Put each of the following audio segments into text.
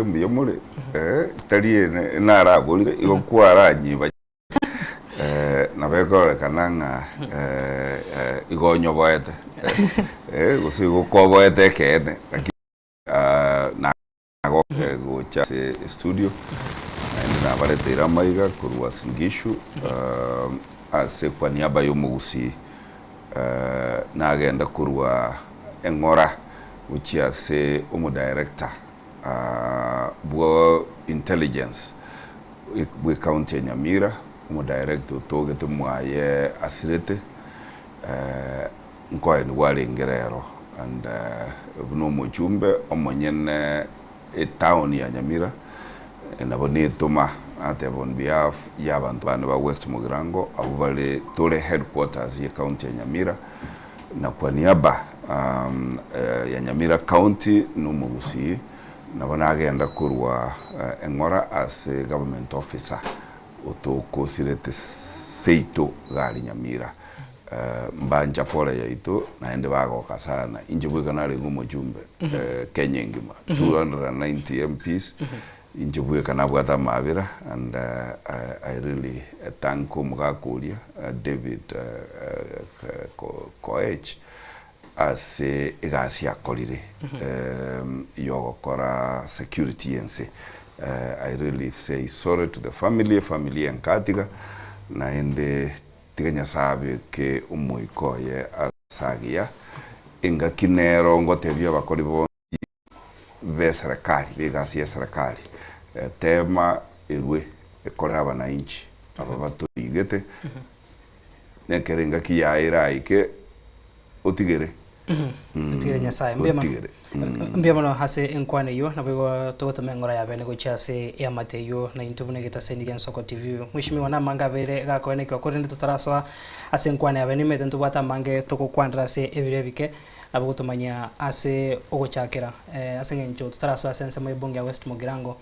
Mbuya more, tari naraborire igo kwaranyiba nabo ekororekana ng'a igo onyoboete gose igo koboete ekeene lakini nagoka gocha ase estudio naende nabareteire amaiga korwa Uasin Gishu ase kwa niaba ya omogusii nagenda korwa eng'ora gochia ase omodirector bwa intelligence bwe county ya Nyamira, omodirector otogete mwaye asirete, nkoenigwa arenge rero and buna omochumbe omonyene etown ya Nyamira, nabo netoma nateba on behalf ya abanto bane ba West Mugirango abwo bare tore headquarters ye county ya Nyamira, Na kwa niaba ya Nyamira County na omogusii nabo nagenda korwa eng'ora ase government officer otokosirete seito gari Nyamira. Mbancha pore yaito naende bagoka sana. Inche bweka narenge omochumbe Kenya engima 290 MPs Inche bweka nabwate amabera and I really thank omogaka oria David Koech ase egasi akorire yogokora security yense. I really say sorry to the family, efamily enkatiga naende tiga Nyasaye abeke omoika oye ase agiya. Engaki nero ngotebia abakori bonsi. b'eserekari, b'egasi y'eserekari, tema erwe ekorere abanainchi aba batorigete, nekero engaki yaye eraike otigere. Otigere Nyasaye. Mbuya mono. Otigere. Mbuya mono ase enkwana eyio, naboigo togotoma eng'ora ya bene gochia ase eamate eyio na intwe buna egetaseni gia Nsoko TV. Mweshimiwa namange abeire gakoenekigwa korende totarasoa ase enkwana ya bene nimanyete ntobwate amange togokwanera ase ebiro ebike. Nabo gotomanyia ase ogochakera, ase eng'encho totarasoa ase ensemo y'ebunge ya West Mugirango,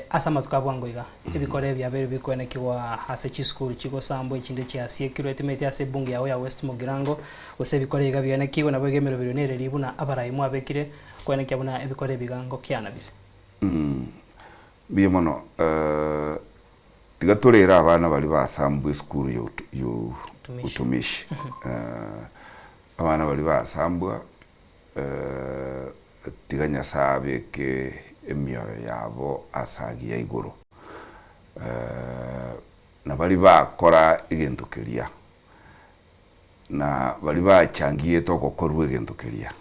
ase amatuko a bwango iga, ebikora ebi biabeire bikoenekigwa ase chisukuru chigosambwa echinde chiasiekirwe etimeti ase ebunge yao ya West Mugirango, gose ebikora iga biaenekigwe nabo iga emeroberio nere buna abarai mwabekire koenekia buna ebikora ebi iga ngokiana bire. Mbuya mono. Tiga torere abana baria basambwa esukuru ya utumishi. Abana baria basambwa, tiga Nyasae abeke emioyo yabo ase agiya igoro. Na baria bakora egento keria, na baria bachangiete ogokorwa egento keria,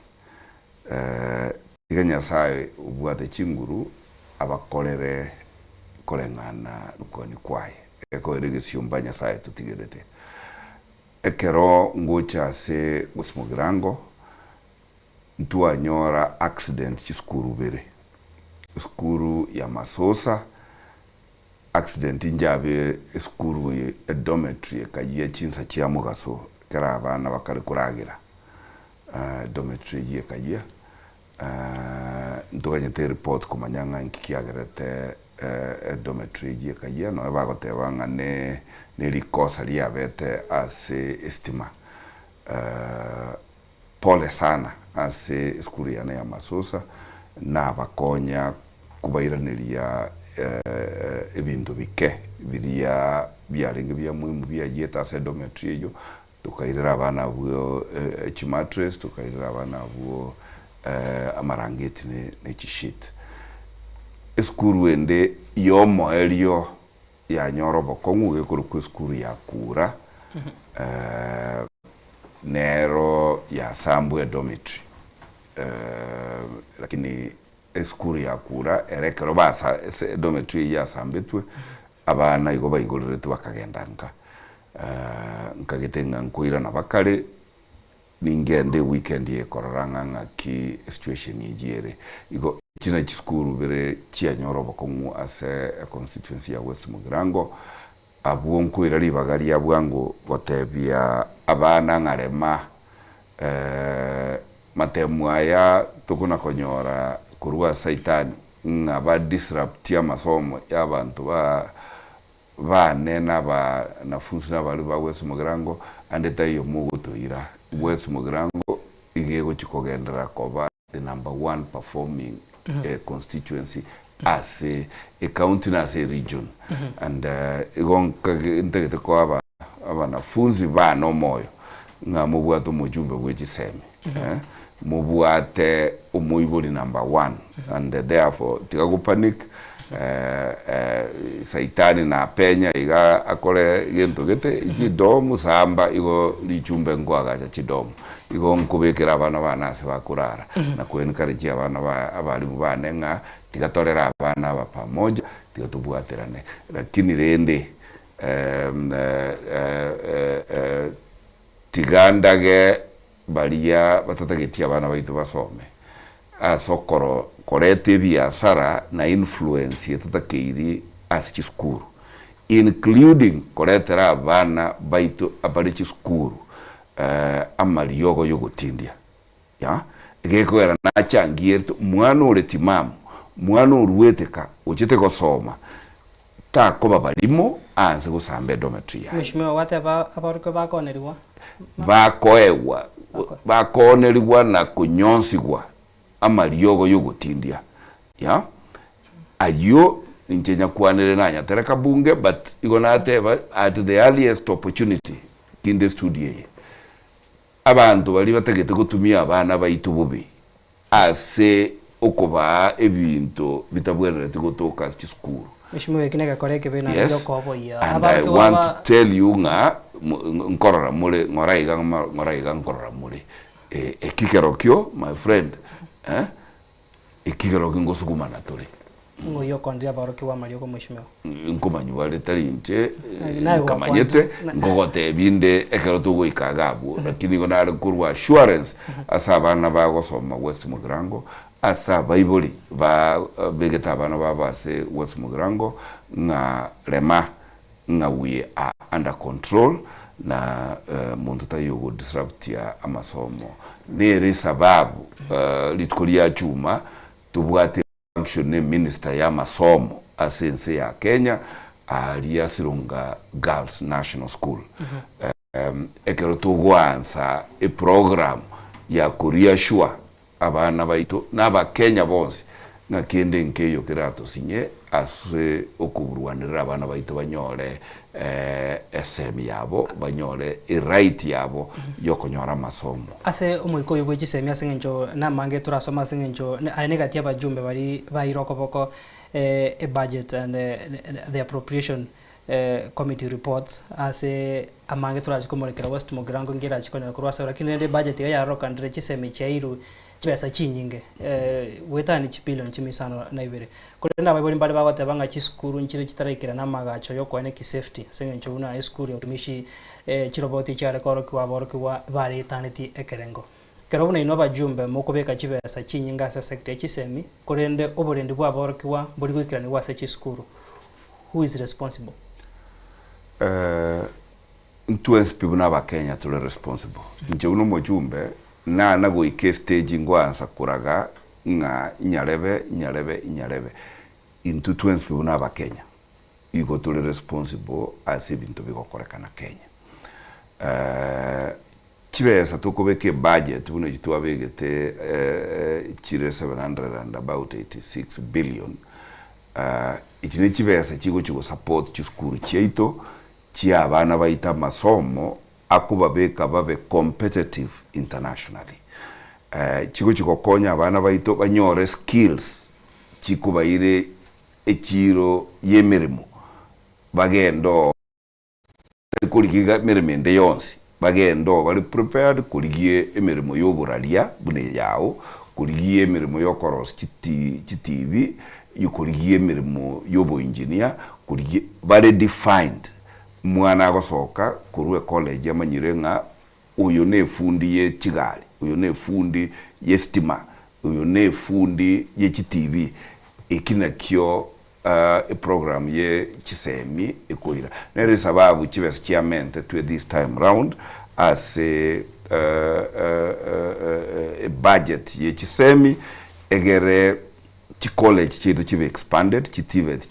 tiga Nyasae obwate chinguru abakorere koreng'ana nokogania kwaye. Ekegoera egesiomba Nyasae atotigerete. Ekero ngocha ase West Mugirango, ntwanyora accident chisukuru ibere, esukuru ya Masosa, accident njabe esukuru eye edormitory ekayia chinsa chia mogaso ekero abana bakare koragera, dormitory eyio ekayia, ntoganyete ereport komanya ng'a inki kiagerete edormitory eyio ekayia, nonye bagoteba ng'a ne nerikosa riabete ase estima. Pole sana ase esukuru yane ya Masosa, nabakonya kobairaneria ebinto bike biria biarenge bia muhimu biayiete ase edormitory eyio, Tokairera abana abwo chimattress, tokairera abana abwo amarangeti ne chisheet. Esukuru ende y'omoerio yanyora obokong'u gekorokwa esukuru ya Kura, nero yasambwa edormitory lakini esukuru ya Kura ere ekero basa edormitory eyio yasambetwe, abana igo baigoreretwe bakagenda nka. Nkagete ng'a nkoirana bakare, ningende eweekend eye korora ng'a ng'aki esituation eyio ere. Igo echi na chisukuru bire chianyora obokong'u ase econstituency ya West Mugirango, abwo nkoira ribaga ria bwango gotebia abana ng'a rema matemu aya tokona konyora korwa ase saitani ng'a ba disrupt amasomo ya abanto ba Bane nabanafunsi nabaria ba West Mugirango, ande taiyo mogotoira. West Mugirango iga egochia kogenderera koba the number one performing. Econstituency ase ecounty na ase eregion and igo nkage ntagete koa aba abanafunzi bane omoyo ng'a mobwate omochumbe bwe chisemi eh, mobwate omoibori number one and therefore tiga go panic saitani napenya iga akore gento gete chidomu samba igo richumbe nkoagacha chidomu igo nkobekera abana bane ase bakorara na ko encourage abana ba abalimu bane ng'a tiga torere abana aba pamoja tiga tobwaterane lakini rende Tiga ndage baria batatageti abana baito basome, ase okoro koreta ebiasara na influence etatakeiri ase chisukuru, including koretera abana baito abare chisukuru amariogo yogotindia. Ya, gekogera nachangierete mwana ore timamu, mwana oruete ka ochete gosoma, takoba barimo aanse gosamba edometry yaye. Mheshimiwa, gwateba aborokigwa bakonerigwa? Bakoegwa, bakoonerigwa na konyonsigwa amariogo y'ogotindia. Ya, ayio inche nyakwanere nanyatereka bunge but igo nateba at the earliest opportunity kinde estudio eye. Abanto baria batagete gotumia abana baito bobe ase okobaa ebinto bitabwenereti gotoka ase chisukuru. Mheshimiwa eki negekora ekebe naende Yes, giokoboyia and I abarokigwa want aba to tell you ng'a nkorora more ng'ora iga ng'ora iga nkorora more. Eh, eki kerokio my friend eh, Ekegero ngosugumana tore. Ng'o oyio okondire abaorokigwa amariogo mweshimiwa? Nkomanywa bare tari inche, Naye nkamanyete, gwakwanire. nkogotebia inde ekero togoika iga abwo, lakini nigo nare korwa assurance ase abana bagosoma West Mugirango, ase abaibori ba begete abana babo ase West Mugirango, ng'a rema ng'a we are under control na monto taiyo ogo disruptia amasomo. Nere esababu rituko ria chuma tobwate function ne minister ya amasomo ase ense ya Kenya aria Sironga Girls National School. Ekero togoansa eprogram ya ko reassure abana baito na abakenya bonsi ng'a kende nkeiyo keratosinye ase okoburwanerera abana baito banyore esemi yabo, banyore eright yabo yokonyora amasomo. Ase omoika oyo bwe chisemi ase eng'encho namange torasome ase eng'encho aye negati y'abajumbe baria baeire okoboko ebudget and the appropriation committee report ase amange torachi komorekera West Mugirango inki erachi konyora korwa ase oro lakini rende ebudget iga yarokanire chisemi chiairwe chibesa chinyinge goetania chibillion chimisano na ibere. Korende abaibori mbare bagoteba ng'a chisukuru nchire chitaraikerana amagacho yokoene ki safety ase eng'encho buna esukuru ya utumishi chiroboti chiare korokigwa aborokigwa bareetanetie ekerengo. Ekero buna inwe abajumbe mokobeka chibesa chinyinge ase esector ya chisemi korende oborendi bwa aborokigwa mbori goikeranigwa ase chisukuru Who is responsible? Ntwensi pi buna abakenya tore responsible. Inche buna omochumbe nana goika estage ngoansa koraga ng'a inyarebe inyarebe inyarebe. Intwe twensi pi buna abakenya igo tore responsible ase ebinto bigokorekana Kenya. Chibesa tokobeka ebudget buna echi twabegete chire 700 and about 86 billion, Echi ne chibesa chigochia gosupport chisukuru chiaito chia abana baito amasomo akobabeka babe competitive internationally. Chigochia gokonya abana baito banyore skills chikobaire echiro yemeremo bagende oo. Tari korigia emeremo ende yonsi, bagende oo bare prepared korigia emeremo y'oboraria buna eyao, korigia emeremo y'okorosia chiti chitibi, korigia emeremo y'oboengineer, korigia bare defined. Omwana agosoka korwa ecollege amanyire ng'a oyo ne efundi ye chigari, oyo ne efundi y'estima, oyo ne efundi ye chitibi, eki nakio Eprogram ye chisemi ekoira. Nere esababu chibesa chiamentetwe this time round ase ebudget ye chisemi egere chicollege chiaito chibe expanded, chi TVET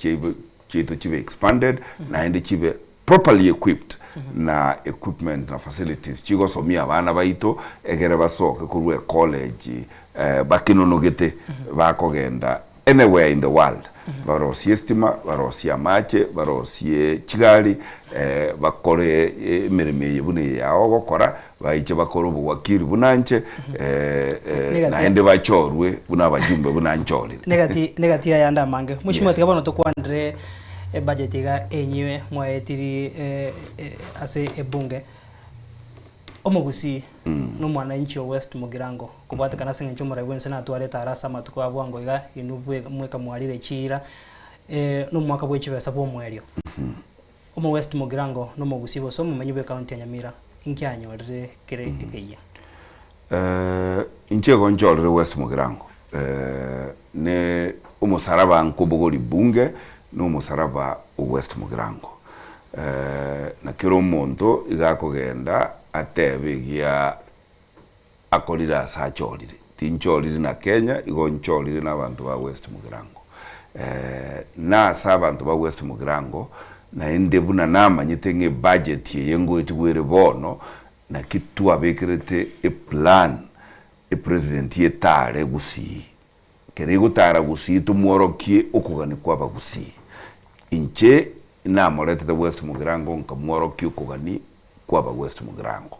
chiaito chibe expanded naende chibe properly equipped na equipment na facilities chigosomia abana baito egere basoke korwa ecollege. bakinonogete bakogenda anywhere in the world barosie estima, barosie amache, barosie chigari, bakore emeremo eye buna eye yao ogokora, baiche bakore obowakili buna inche, naende bachorwe buna abajumbe buna nchorire. Negati negati ayande amange. Mheshimiwa tiga bono tokwanere ebudget iga enywe mwaetiri ase ebunge. Omogusii na omwananchi o West Mugirango kobwatekana ase eng'encho omorai bwense natwarete are ase amatuko a bwango iga inwe bwe mweka mwarire chiira na omwaka bwe chibesa bw'omoerio. Omo West Mugirango na omogusii gose omomenyi bwe county ya Nyamira inki anyorire kere ekeyia? Inche igo nchorire West Mugirango ne omosaraba nkobogoria bunge na omosaraba o West Mugirango. Na kera omonto iga akogenda atebe egia akorire ase achorire. Tinchoriri na Kenya, igo nchorire na abanto ba West Mugirango. Na ase abanto ba West Mugirango, naende buna namanyete ng'a ebudget eye ngoetigwa ere bono, naki twabekerete eplan epresident etare gusii. Ekero egotara gusii tomworokie okogania kw'abagusii. Inche namoretete West Mugirango nkamworokia okogani kw'aba West Mugirango.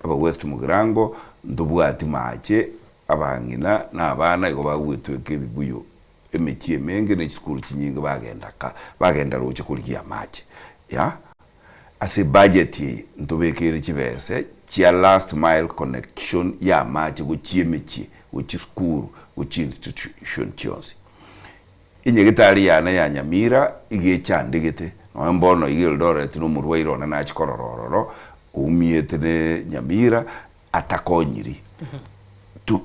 Aba West Mugirango ntobwati mache, abang'ina na abana igo bagwetweka ebibuyo emechie emenge ne chisukuru chinyinge bagenda ka bagenda roche korigia amache ya. Ase ebudget eye ntobekeire chibese chia last mile connection ya amache gochia emechie, gochia chisukuru, gochia institution chionsi. Enyagetari yane ya Nyamira iga echandegete, nonya mbono iga Eldoret na omorwaire one nachia korora ororo, oumiete ne Nyamira atakonyiri. Tu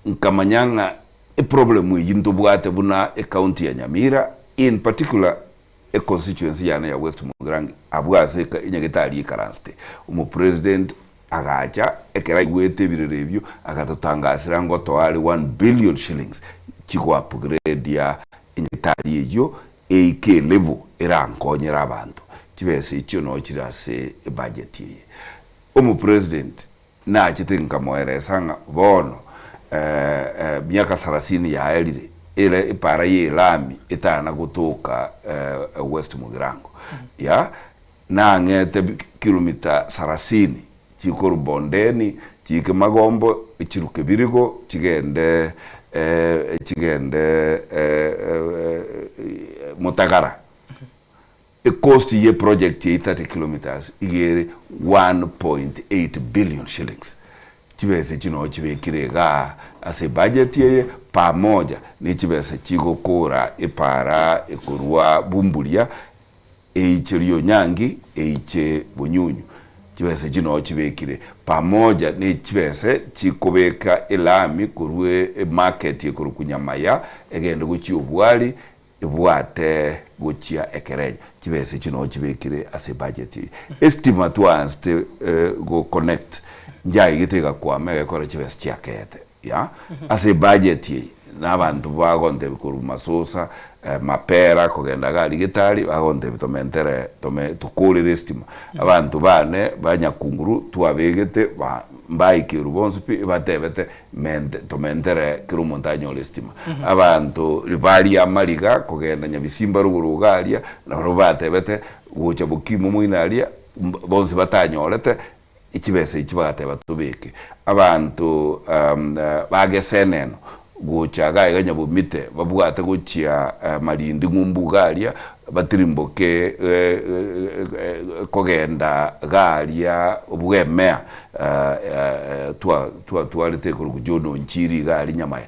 nkamanya ng'a eproblem eyio ntobwate buna ecounty ya Nyamira in particular econstituency yane ya West Mugirango abwo ase enyagetari ekaransete, omopresident agacha ekero aigwete ebirero ebio agatotangasera ngotoa are one billion shillings chigo upgradia enyagetari eyio eike elevel erankonyere abanto. Chibesa echio noo chire ase ebudget eye. Omopresident Nachete nkamoeresa ng'a bono miaka sarasini yaerire ere epaara y'elami etana gotoka West Mugirango, ya nang'ete kilomita sarasini chikorwa Bondeni chiike Magombo chiruke Birigo chigende chigende Motagara. Ecost ye project eye 30 kilometres iga ere 1.8 billion shillings. Chibesa echi noo chibekire igaa ase ebudget eye pamoja ne chibesa chigokora epaara ekorwa Bumburia eiche Rionyangi eiche Bunyunyu. Chibesa echi noo chibekire pamoja ne chibesa chikobeka elami korwa emarket ekorokwa Nyamaya egende gochia Obwari Ebwate gochia ekerenyo. Chibesa echio noo chibekire ase ebudget eye. Estima twaanzete go connect njaigete egakwama egekora chibesa chiakeete ya. Ase ebudget eye na abanto bagontebia korwa Masosa, Mapera kogenda iga aria Getari bagontebia tomentere tome tokorere estima. Abanto bane ba Nyakunguru twabegete ba mbaikerwe bonsi pi batebete Mente, tomentere kera omonto anyore estima. Abanto ribaria amariga kogenda Nyabisimba rogoro iga aria, nabarabwo batebete gocha Bokimo moino aria, bonsi batanyorete, chibesa echi bagateba tobeke. Abanto ba Geseneno gocha iga iga Nyabomite, babwate gochia Marindi ng'umbu iga aria, batirimboke kogenda iga aria Bwemea, twatwarete korwa John Onchiri iga aria Nyamaya,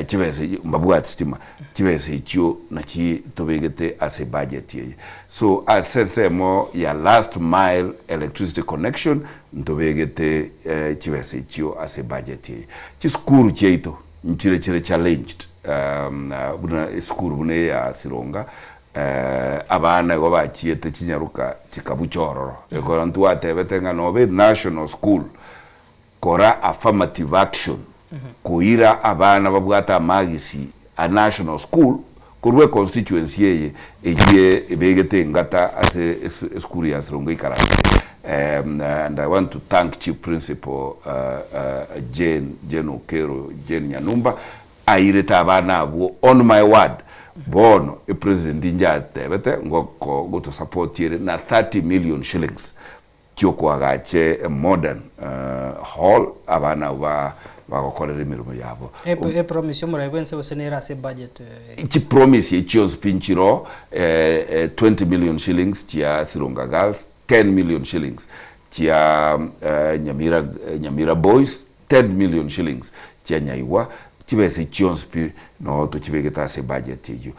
chibesa echio mbabwati stima, chibesa echio nachi tobegete ase ebudget eye. So ase ensemo ya last mile electricity connection ntobegete chibesa echio ase ebudget eye. Chisukuru chiaito nchire chire challenged buna esukuru buna eye ya Sironga, Abana igo bachiete chinyaroka chikabucha ororo. Ekero ntwatebete ng'a nobe national school, kora affirmative action koira abana babwate amagisi a national school korwa econstituency eye eyie ebegete engata ase esukuru ya Sironga ikaranse. And I want to thank Chief Principal Jane, Jane Okero, Jane Nyanumba, airete abana abwo on my word. Bono epresident inche atebete ngoko gotosupport ere na 30 million shillings chiokoagache a modern hall abana abwo ba bagokorera emeremo yabo. Epromise yomorai bwense gose nere ase ebudget? Chipromise echio chionsi pi nchiroo, 20 million shillings chia Sironga Girls, 10 million shillings chia Nyamira, Nyamira Boys, 10 million shillings chia Nyaigwa, chibesa echio chionsi pi noo tochibegete ase ebudget eyio.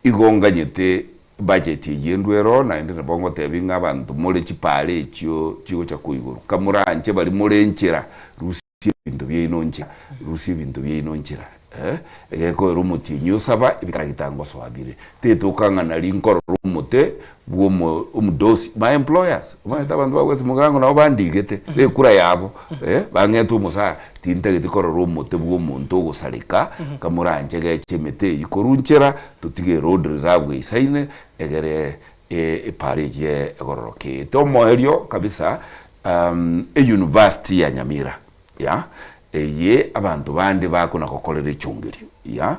Igo nganyete ebudget eyio endwe ero, naende nabo ngotebi ng'a abanto more chipara echio chigocha koigorwa, kamoranche baria more enchera, rusia ebinto biaino nchera, rusia ebinto biaino nchera eh, egekoera omotienyi osaba ebikaragita ngosoa bire. Tetoka ng'a nari nkorora omote bwa omo omodosi, my employers, omanyete abanto ba West Mugirango nabo bandigete, na ekura yabo eh, bang'ete omosara, tintageti korora omote bwa omonto ogosareka, kamoranche geche emete eywo korwa nchera, totige eroad reserve eisaine, egere epara eyio egororokete. Omoerio kabisa, Euniversity ya Nyamira, ya, eye abanto bande bakona gokorera echongerio, ya,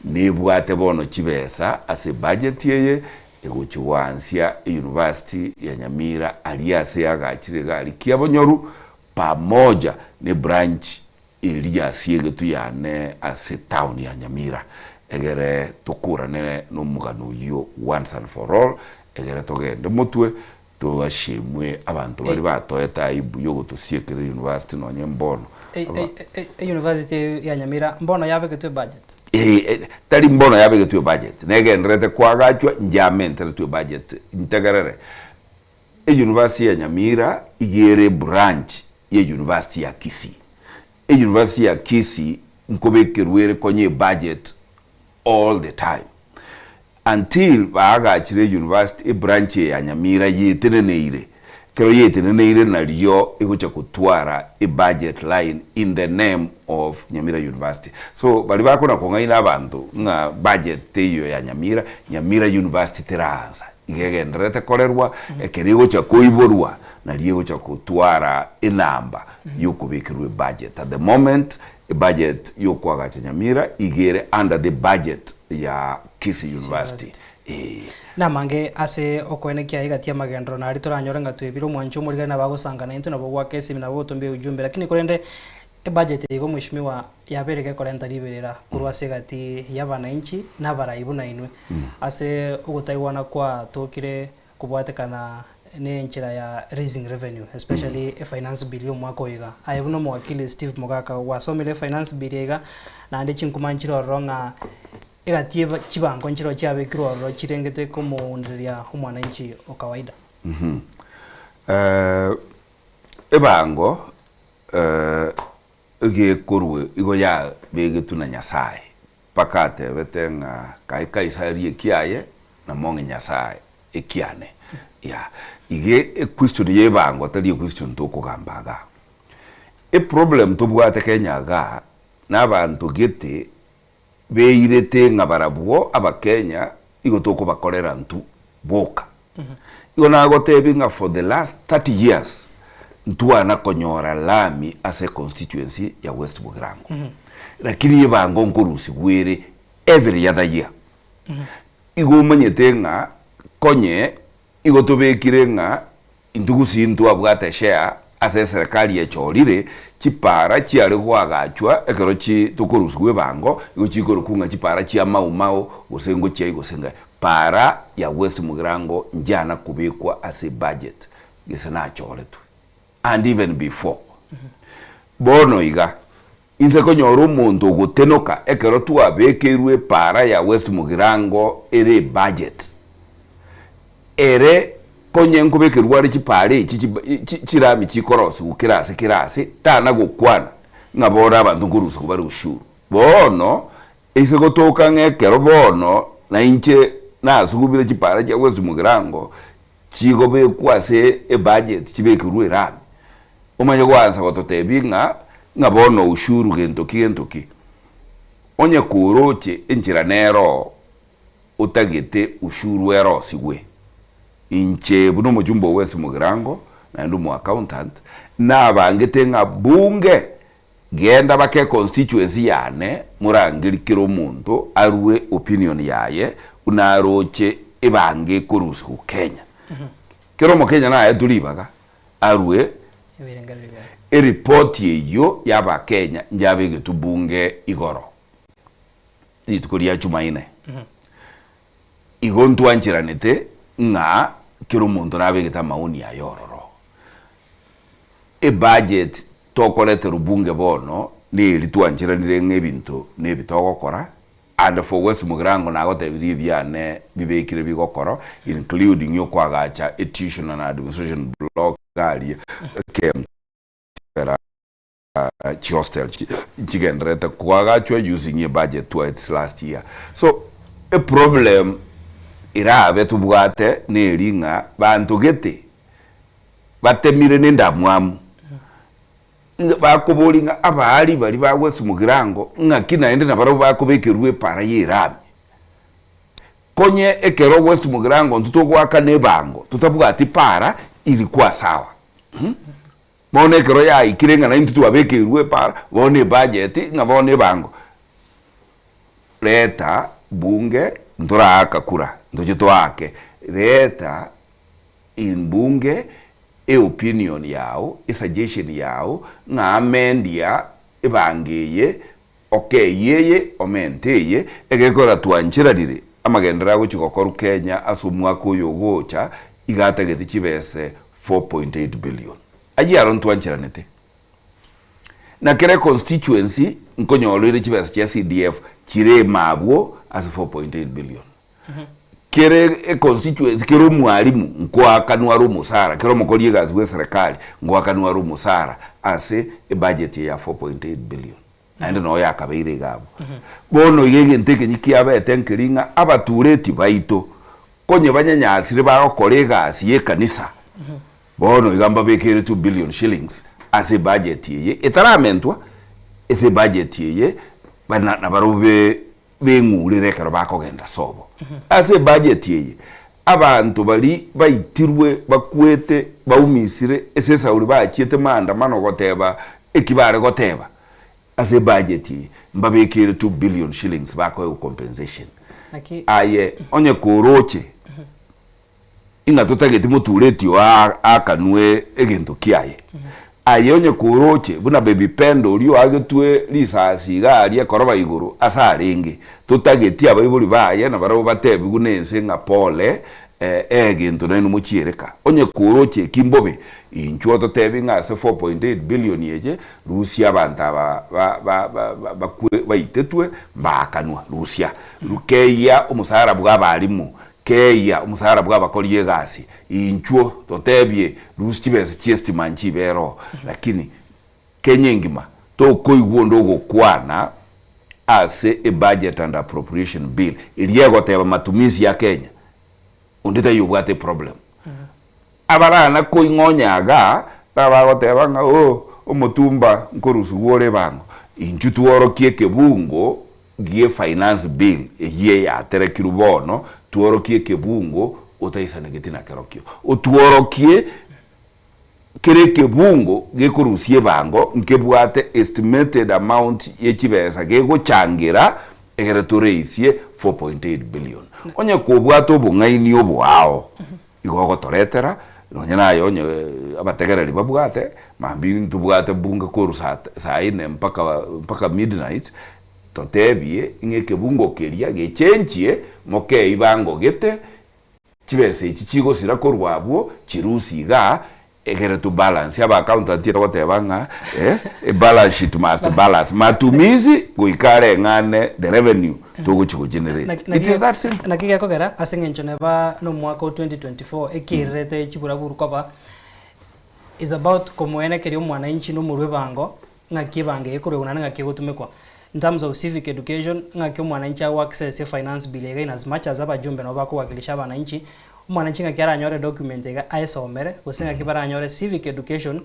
nebwate bono chibesa ase ebudget eye egochia goansia euniversity ya Nyamira aria ase yagachire iga aria Kiabonyoru pamoja ne branch eria ase egetu yane ase town ya Nyamira egere tokuranere nomogano oyio once and for all egere togende motwe Toashemwe abanto baria batoete aibu yogotosiekera university nonye mbono. University ya Nyamira mbono yabegetwe ebudget? Eh, tari mbono yabegetwe ebudget, negendererete koagachwa njamenteretwe ebudget. Ntegerere, euniversity ya Nyamira iga ere ebranch ye university ya Kisii. Euniversity ya Kisii nkobekerwa ere konya ebudget all the time. Until baagachire euniversity ebranch eye ya Nyamira yeteneneire. Ekero yeteneneire nario egocha gotwara ebudget line in the name of Nyamira University. So baria bakona kong'aina abanto ng'a budget teiyo ya Nyamira, Nyamira University teraansa. Iga egendererete korerwa, ekero egocha koiborwa nario egocha gotwara enamba yokobekerwa ebudget. At the moment Ebudget yokoagacha Nyamira iga ere under the budget ya Kisii University. Eeh. Namange ase okoenekia egati y'amagenderero naria toranyore ng'a twebire omwancho omorigani nabo agosanga naintwe nabo goaka esimi nabo gotomba eujumbe lakini korende ebudget eye igo mweshimiwa yabeire gekorenta riberera korwa ase egati y'abanainchi na abarai buna inwe ase ogotaigwana kwatokire Kobwatekana nenchera ya raising revenue especially e finance bill ya omwaka oyo iga. Aye buna omowakili Steve Mogaka gwasomire e finance bill iga naende chinkuma nchire ororo ng'a egati eba chibango nchire chiabekirwe ororo chirengete komoundereria omwananchi o kawaida. Ebango egekorwa igo yabegetwe na Nyasaye Mpaka atebete ng'a kae Kaisari ekiaye na mong'e Nyasae ekiane. Yeah. Iga equestion ya ebango tari equestion tokogamba igaa. Eproblem tobwate Kenya igaa na abanto gete beirete ng'a barabwo abakenya igo tokobakorera ntwo boka. Igo nagotebi ng'a for the last 30 years ntwana konyora lami ase econstituency ya West Mugirango. Lakini ebango nkorusigwa ere every other year. Igo omanyete ng'a konye igo tobekire ng'a intwe gusii ntwabwate share ase eserekari echorire chipara chiare goagachwa ekero chi tokorusigwa ebango igo chikorokwa ng'a chipara chia Mau Mau gose ngochiai gose ng'ai. Para ya West Mugirango nchiana kobekwa ase ebudget gese nachoretwe and even before. Bono iga, inse konyora omonto ogotenoka ekero twabekeirwe epara ya West Mugirango ere ebudget, ere konye nkobekerwa are chipara echi chirami chikorosigwa kera ase kera ase, tana gokwana ng'a bono abanto nkorusigwa bare ushuru. Bono Ase gotoka ng'a ekero bono nainche nasugumire chipara chia West Mugirango chigobekwa ase ebudget chibekirwe erami, omanye goansa gototebia ng'a ng'a bono ushuru gento ki gento ki. Onye koroche enchera nero otagete ushuru erosigwe, inche buna omochumba o West Mugirango. naende omo accountant, nabangete ng'a bunge genda bake econstituency yane morangerie kera omonto arue opinion yaye buna aroche ebange ekorusigwa Kenya. Kera omokenya naetwe ribaga arue Ebirengererio biaye. eripoti eyio y'Abakenya njabegetwe bunge igoro rituko ria Jumaine. Igo ntwancheranete ng'a kera omonto nabegete amaoni aye ororo. Ebudget tokoreterwa bunge bono neri twancheranire ng'a ebinto nebi togokora and for West Mugirango nagotebirie ebiane bibekire bigokora including okoagacha etuition and administration block iga aria KMTC chihostel nchigendererete koagachwa using ebudget twaetire last year. So eproblem erabe tobwate neri ng'a banto gete batemire na endamwamu bakoboria ng'a abaari baria ba West Mugirango ng'aki naende nabarabwo bakobekerwa epara ya erami. Konye ekero West Mugirango intwe togoakana ebango totabwati para ilikuwa sawa. Bono ekero yaikire ng'a naintwe twabekeirwe epara, bono ebudget ng'a bono ebango, reta bunge ntoraaka kura, ntoche toake, reta in bunge eopinion yao, esuggestion yao, ng'a amendia ebango eye, okeyie eye, omente eye, egekogera twancherarire amagenderero agochia gokorwa Kenya ase omwaka oyo ogocha, iga atagete chibese 4.8 billion. Ayio aro ntwancheranete. Na kera econstituency nkonyora ere chibesa chia CDF chire ime abwo ase 4.8 billion. Kera econstituency kera omwalimu nkoakanwa are omosara, kera omokori egasi bwa eserekari nkoakanwa are omosara ase ebudget eye ya 4.8 billion. Naende noo yakabeire iga abwo. Bono iga egento ekenyi kiabete nkeri ng'a abatureti baito konye banyanyasire bagokora egasi y'ekanisa, bono iga mbabekeire 2 billion shillings ase ebudget eye etaramentwa, ase ebudget eye bana nabarobwo be beng'urere ekero bakogenda sobo. Ase ebudget eye abanto baria baitirwe bakwete baumisire ase esauri bachiete maandamano goteba eki bare goteba, ase ebudget eye mbabekeire 2 billion shillings bakoegwa compensation. Naki Aye onye koroche ing'a totageti motureti oo aakanwe egento kiaye. Aye onye koroche buna Baby Pendo oria oagetwe risasi iga aria ekoroba igoro ase arenge, totageti abaibori baye nabarabwo batebigwe nense ng'a pole egento nainwe mochiereka. Onye koroche eki mbobe, inchuo ototebi ng'a ase 4.8 billion eye rusia abanto aba bakwe baitetwe mbaakanwa, rusia. Keyia omosara bwa abalimu, Keyia omosara bw'abakori egasi, inchuo totebie rusia chibesa chi'estima nchibe ero, lakini Kenya engima tokoigwa onde ogokwana ase ebudget and appropriation bill eria egoteba matumizi ya Kenya, onde taiyo obwate eproblem. Abarana koing'onya igaa nabagoteba ng'a oh omotumba nkorusigwa ore ebango. Inchuo tworokie ekebungo gie finance bill eyio eyaterekirwe bono, tworokie ekebungo otaisanegeti nakerokio. Otworokie kera ekebungo gekorusia ebango nkebwate estimated amount ye chibesa gegochangera egere toreisie 4.8 billion. Onye kobwate obong'aini oboao. Igo ogotoretera, nonya naye onye abategereri babwate, mambia ntobwate bunge korwa saa saa ine mpaka mpaka midnight, totebie ng'a ekebungo keria gechenchie, mokei bangogete, chibesa echi chigosira korwa abwo, chirusie igaa, Ekero to balance aba accountant togoteba ng'a eh, a balance sheet must balance matumizi goika areng'ane the revenue togochi go generate. It is that simple. Naki gekogera ase eng'encho neba nomwaka o 2024 ekererete chiburaburu koba is about komoenekeria omwananchi na omorwa ebango ng'aki ebango eye ekorwegwa naende ng'aki egotumekwa. In terms of civic education ng'aki omwananchi ago access efinance bill iga in as much as abajumbe nabo bakowakilisha abananchi, Omwananchi ng'aki aranyore edocument iga aesomere, gose ng'aki baranyore civic education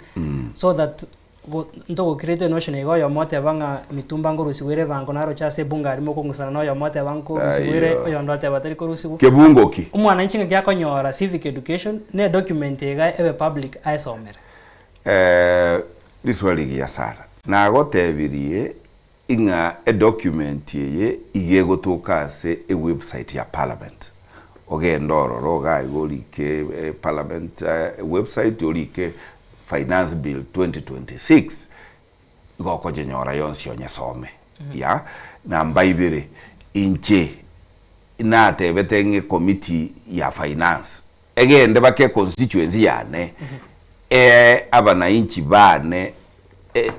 so that. Go ntogokirete enotion iga oyomo oteba ng'a mitumba nkorusigwa ere ebango naroche ase ebunge aria mokong'usana na oyomo oteba nkorusigwa ere Aiyo. oyonde oteba tari korusigwa. Kebungo ki? Omwananchi ng'aki akonyora civic education na edocument iga ebe public aesomere. Eh, riswali rigiya sana. Nagotebirie ing'a edocument eye iga egotoka ase ewebsite ya parliament. Ogende ororo iga iga orike parliament website orike finance bill 2026 igo okonyenyora yonsi onyesome ya. Namba ibere, inche natebete ng'a ecommittee ya finance egende bake econstituency yane ee abanainchi bane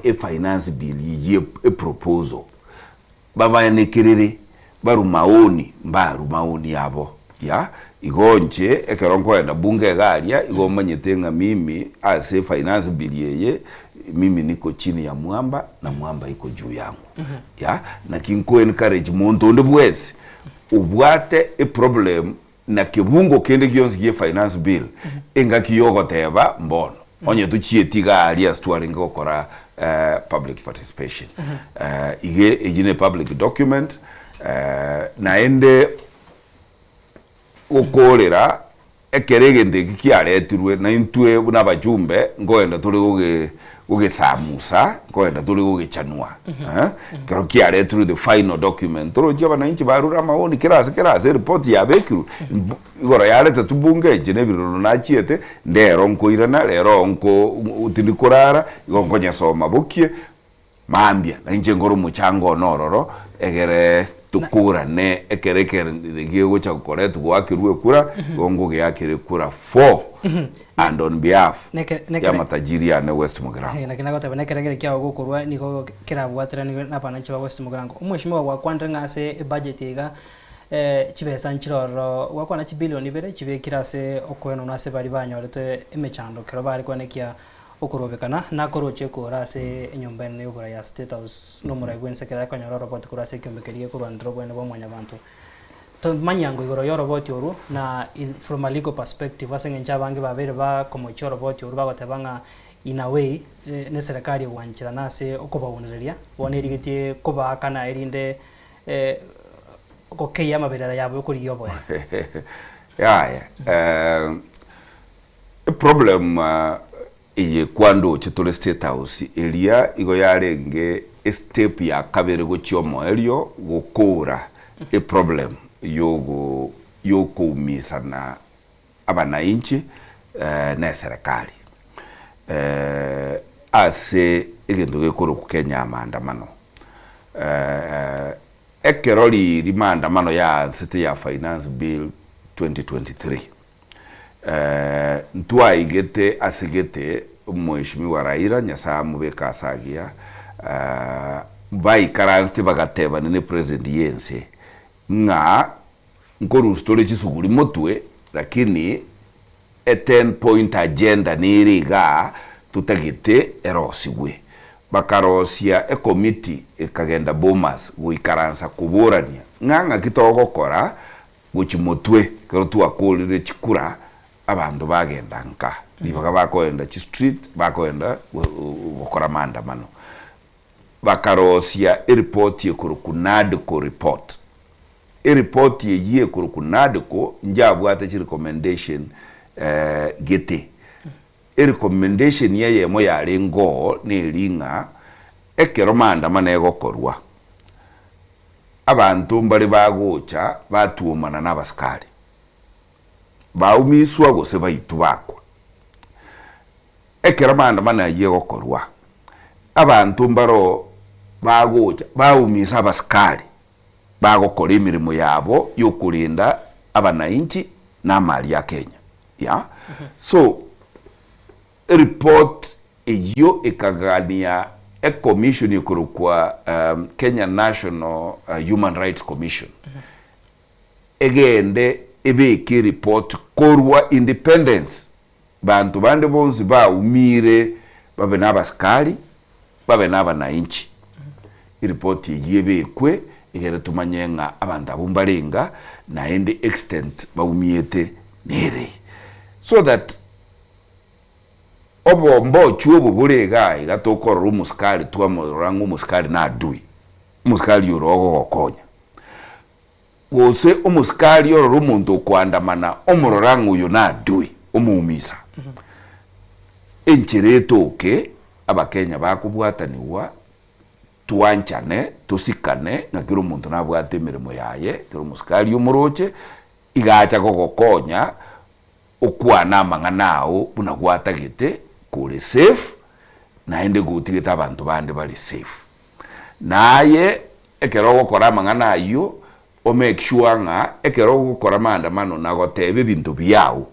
efinance bill eyio eproposal Babaenekerere barue maoni, mbarue maoni abo. Ya, igo inche ekero nkoenda bunge iga aria, igo omanyete ng'a mimi ase finance bill eye, mimi niko chini ya mwamba na mwamba iko juu yangu. Ya, naki nko encourage monto onde bwensi obwate eproblem na kebungo kende gionsi gie finance bill engaki yogoteba mbono onye tochieti iga aria ase twarenge gokora public participation. Iga eyio ne public document naende gokorera ekero egento eki kiaretirwe naintwe buna abajumbe nkoenda tore goge gogesamusa nkoenda tore gogechanua Ekero kiaretirwe the final document torochi abananchi barure amaoni kera ase kera ase eripoti yabekirwe igoro yaretetwe bunge inche na ebiroro nachiete ndero nkoirana rero nko tindi korara igo nkonyesoma bokie mambia na inche nkore omochango one ororo egere tokorane ekero ekere gegocha gokoretwa goakerwa ekura igo nkogeakera ekura for and on behalf Neke- nekere- ya matajiri ane West Mugirango. Eh, naki nagoteba nekerengerio kiao gokorwa nigo kerabwateranigwe na abananchi ba West Mugirango. Omweshimiwa gwakwanire ng'a ase ebudget iga chibesa nchire ororo gwakwana chibilion ibere chibekire ase okoenanwa ase baria banyorete emechando ekero bare koenekia okorobekana nakoroche ekora ase enyomba enene y'oborai ya State House na omorai bwense ekero akonyora oroboti korwa ase ekiombe keria gekorwanera obweene bwa mwanyabanto. Tomanyango igoro y'oroboti orwo na in from a legal perspective ase eng'encho abange babeire bakomochia oroboti orwo bagoteba ng'a in a way ne eserekari egwancherana ase okobaunereria bono erigetie kobaakana erinde gokeyia amaberera yabo yokorigia oboene. Yaya, eproblem eye kwandoche tore State House eria igo yarenge estep ya kabere gochia omoerio gokora eproblem yogo yokoumisana abanainchi na eserekari ase egento gekorokwa Kenya maandamano. Ekero riiri maandamano yaansete ya Finance Bill 2023 Ntwaigete ase gete Mheshimiwa Raila, Nyasae amobeke ase agiya, baikaransete bagatebania ne president y'ense ng'a nkorusia tore chisuguri motwe lakini e ten point agenda nere igaa totagete erosigwe. Bakarosia ecommittee ekagenda Bomas goikaransa koborania ng'a ng'aki togokora Gochia motwe, ekero twakorire chikura, abanto bagenda nka, ribaga bakoenda chistreet, bakoenda gokora maandamano. Bakarosia eripoti ekorokwa NADCO report. Eripoti eyio ekorokwa NADCO njabwate chirecommendation gete. Erecommendation eyemo yarenge oo neri ng'a ekero maandamano egokorwa, Abanto mbare bagocha batuomana nabasikari, baumiswa gose baitwa bakwa. Ekero maandamano ayio egokorwa, abanto mbaro bagocha baumisa abasikari bagokora emeremo yabo yokorenda abanainchi na amari a Kenya. Yeah. So Eripot eyio ekagania ekomishoni ekorokwa Kenya National Human Rights Commission egende ebeke eripoti korwa independence banto bande bonsi baumire babe na abasikari babe na abanainchi. Eripoti eyio ebekwe egere tomanye ng'a abanto abwo mbarenga naende extent baumiete nere so that. Obombochu obo bore igaa iga tokorora omosikari twamorora ng'a omosikari na adui, omosikari ore ogogokonya. Gose omosikari orore omonto okoandamana omorora ng'a oyo na adui, omoumisa. Enchera etoke abakenya bakobwatanigwa twanchane, tosikane ng'a kera omonto nabwate emeremo yaye, kera omosikari omoroche, iga acha gogokonya okwane amang'ana ao buna gwatagete kore safe, naende gotigete abanto bande bare safe. Naye ekero ogokora amang'ana ayio, o make sure ng'a ekero ogokora maandamano na goteba ebinto biao,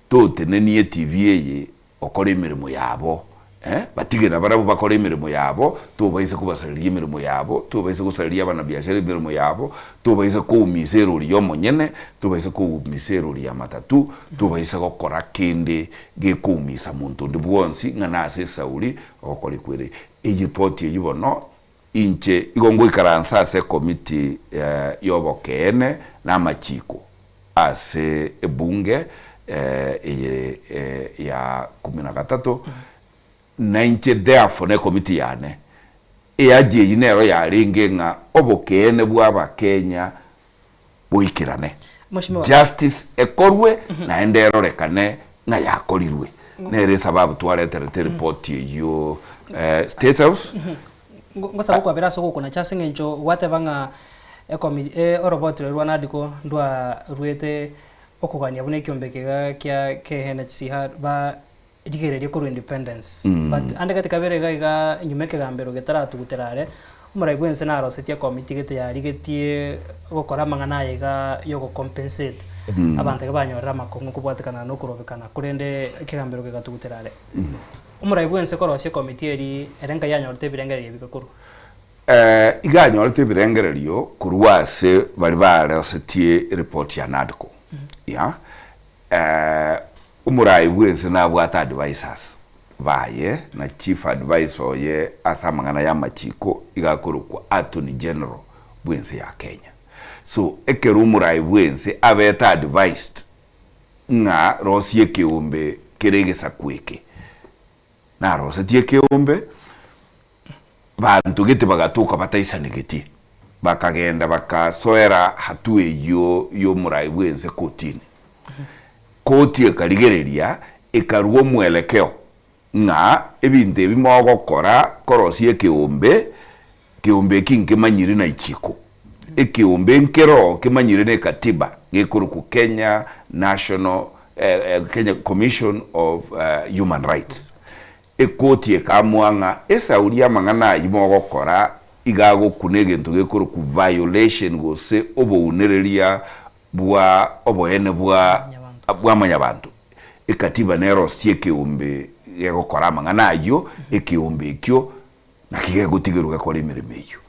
totenenie etv eye okore emeremo yabo, eh, batige nabarabwo bakore emeremo yabo, tobaisa kobasareria emeremo yabo, tobaisa gosareria abanabiashara emeremo yabo, tobaisa koumisa erori y'omonyene, tobaisa koumisa erori ya matatu, tobaisa gokora kende gekoumisa monto onde bwonsi ng'a nase esauri ogokora ekwere. Eripoti eyio bono, inche igo ngoikaransa ase ekomiti y'obokeene na amachiko ase ebunge eye ya kumi na gatato, na inche therefore na ekomiti yane, eaji eyio nero yarenge ng'a obokeene bwa abakenya boikerane, Mheshimiwa. justice ekorwe naende erorekane ng'a yakorirwe. Nere esababu twareterete eripoti eyio State House. Ngosaba okwabera ase ogokonacha ase eng'encho gwateba ng'a ekomi oroboti roria rwa NADCO ndwaruete okogania buna ekiombe eke iga kia KNHC ba rigereria korwa independence. But ande gati kabere iga iga nyuma ekegambero getaratugutera are, omorai bwense narosetie ekomiti gete yarigetie gokora amang'ana aya iga ya ogocompensate abanto iga banyorire amakong'u kobwatekana na okorobekana korende ekegambero kegatugutera are. Omorai bwense korosia ekomiti eria ere nkai yanyorete ebirengererio ebi korwa? Iga anyorete ebirengererio korwa ase baria barosetie eripoti ya NADCO. Yeah. Omorai bw'ense nabwate advisers baye, na chief adviser oye ase amang'ana y'amachiko iga akorokwa Attorney General bw'ense ya Kenya. So ekero omorai bw'ense abete advised ng'a rosia ekeombe kere egesaku eke, narosetie ekeombe, banto gete bagatoka bataisanegetie, bakagenda bakasoera hatua eyio y'omorai bw'ense kotini. Koti ekarigereria, ekarua omwelekeo ng'a ebinto ebi mogokora korosia ekeombe, keombe eki nkemanyire na ichiko. Ekeombe nkero kemanyire na ekatiba gekorokwa Kenya National Kenya Commission of Human Rights. Ekoti ekaamua ng'a esauri y'amang'ana ayio mogokora iga agokuna egento gekorokwa violation gose obounereria bwa oboene bwa bwa mwanyabanto. Ekatiba nerosie ekeombe gegokora amang'ana ayio, ekeombe ekio naki gegotigerwa gekore emeremo eyio.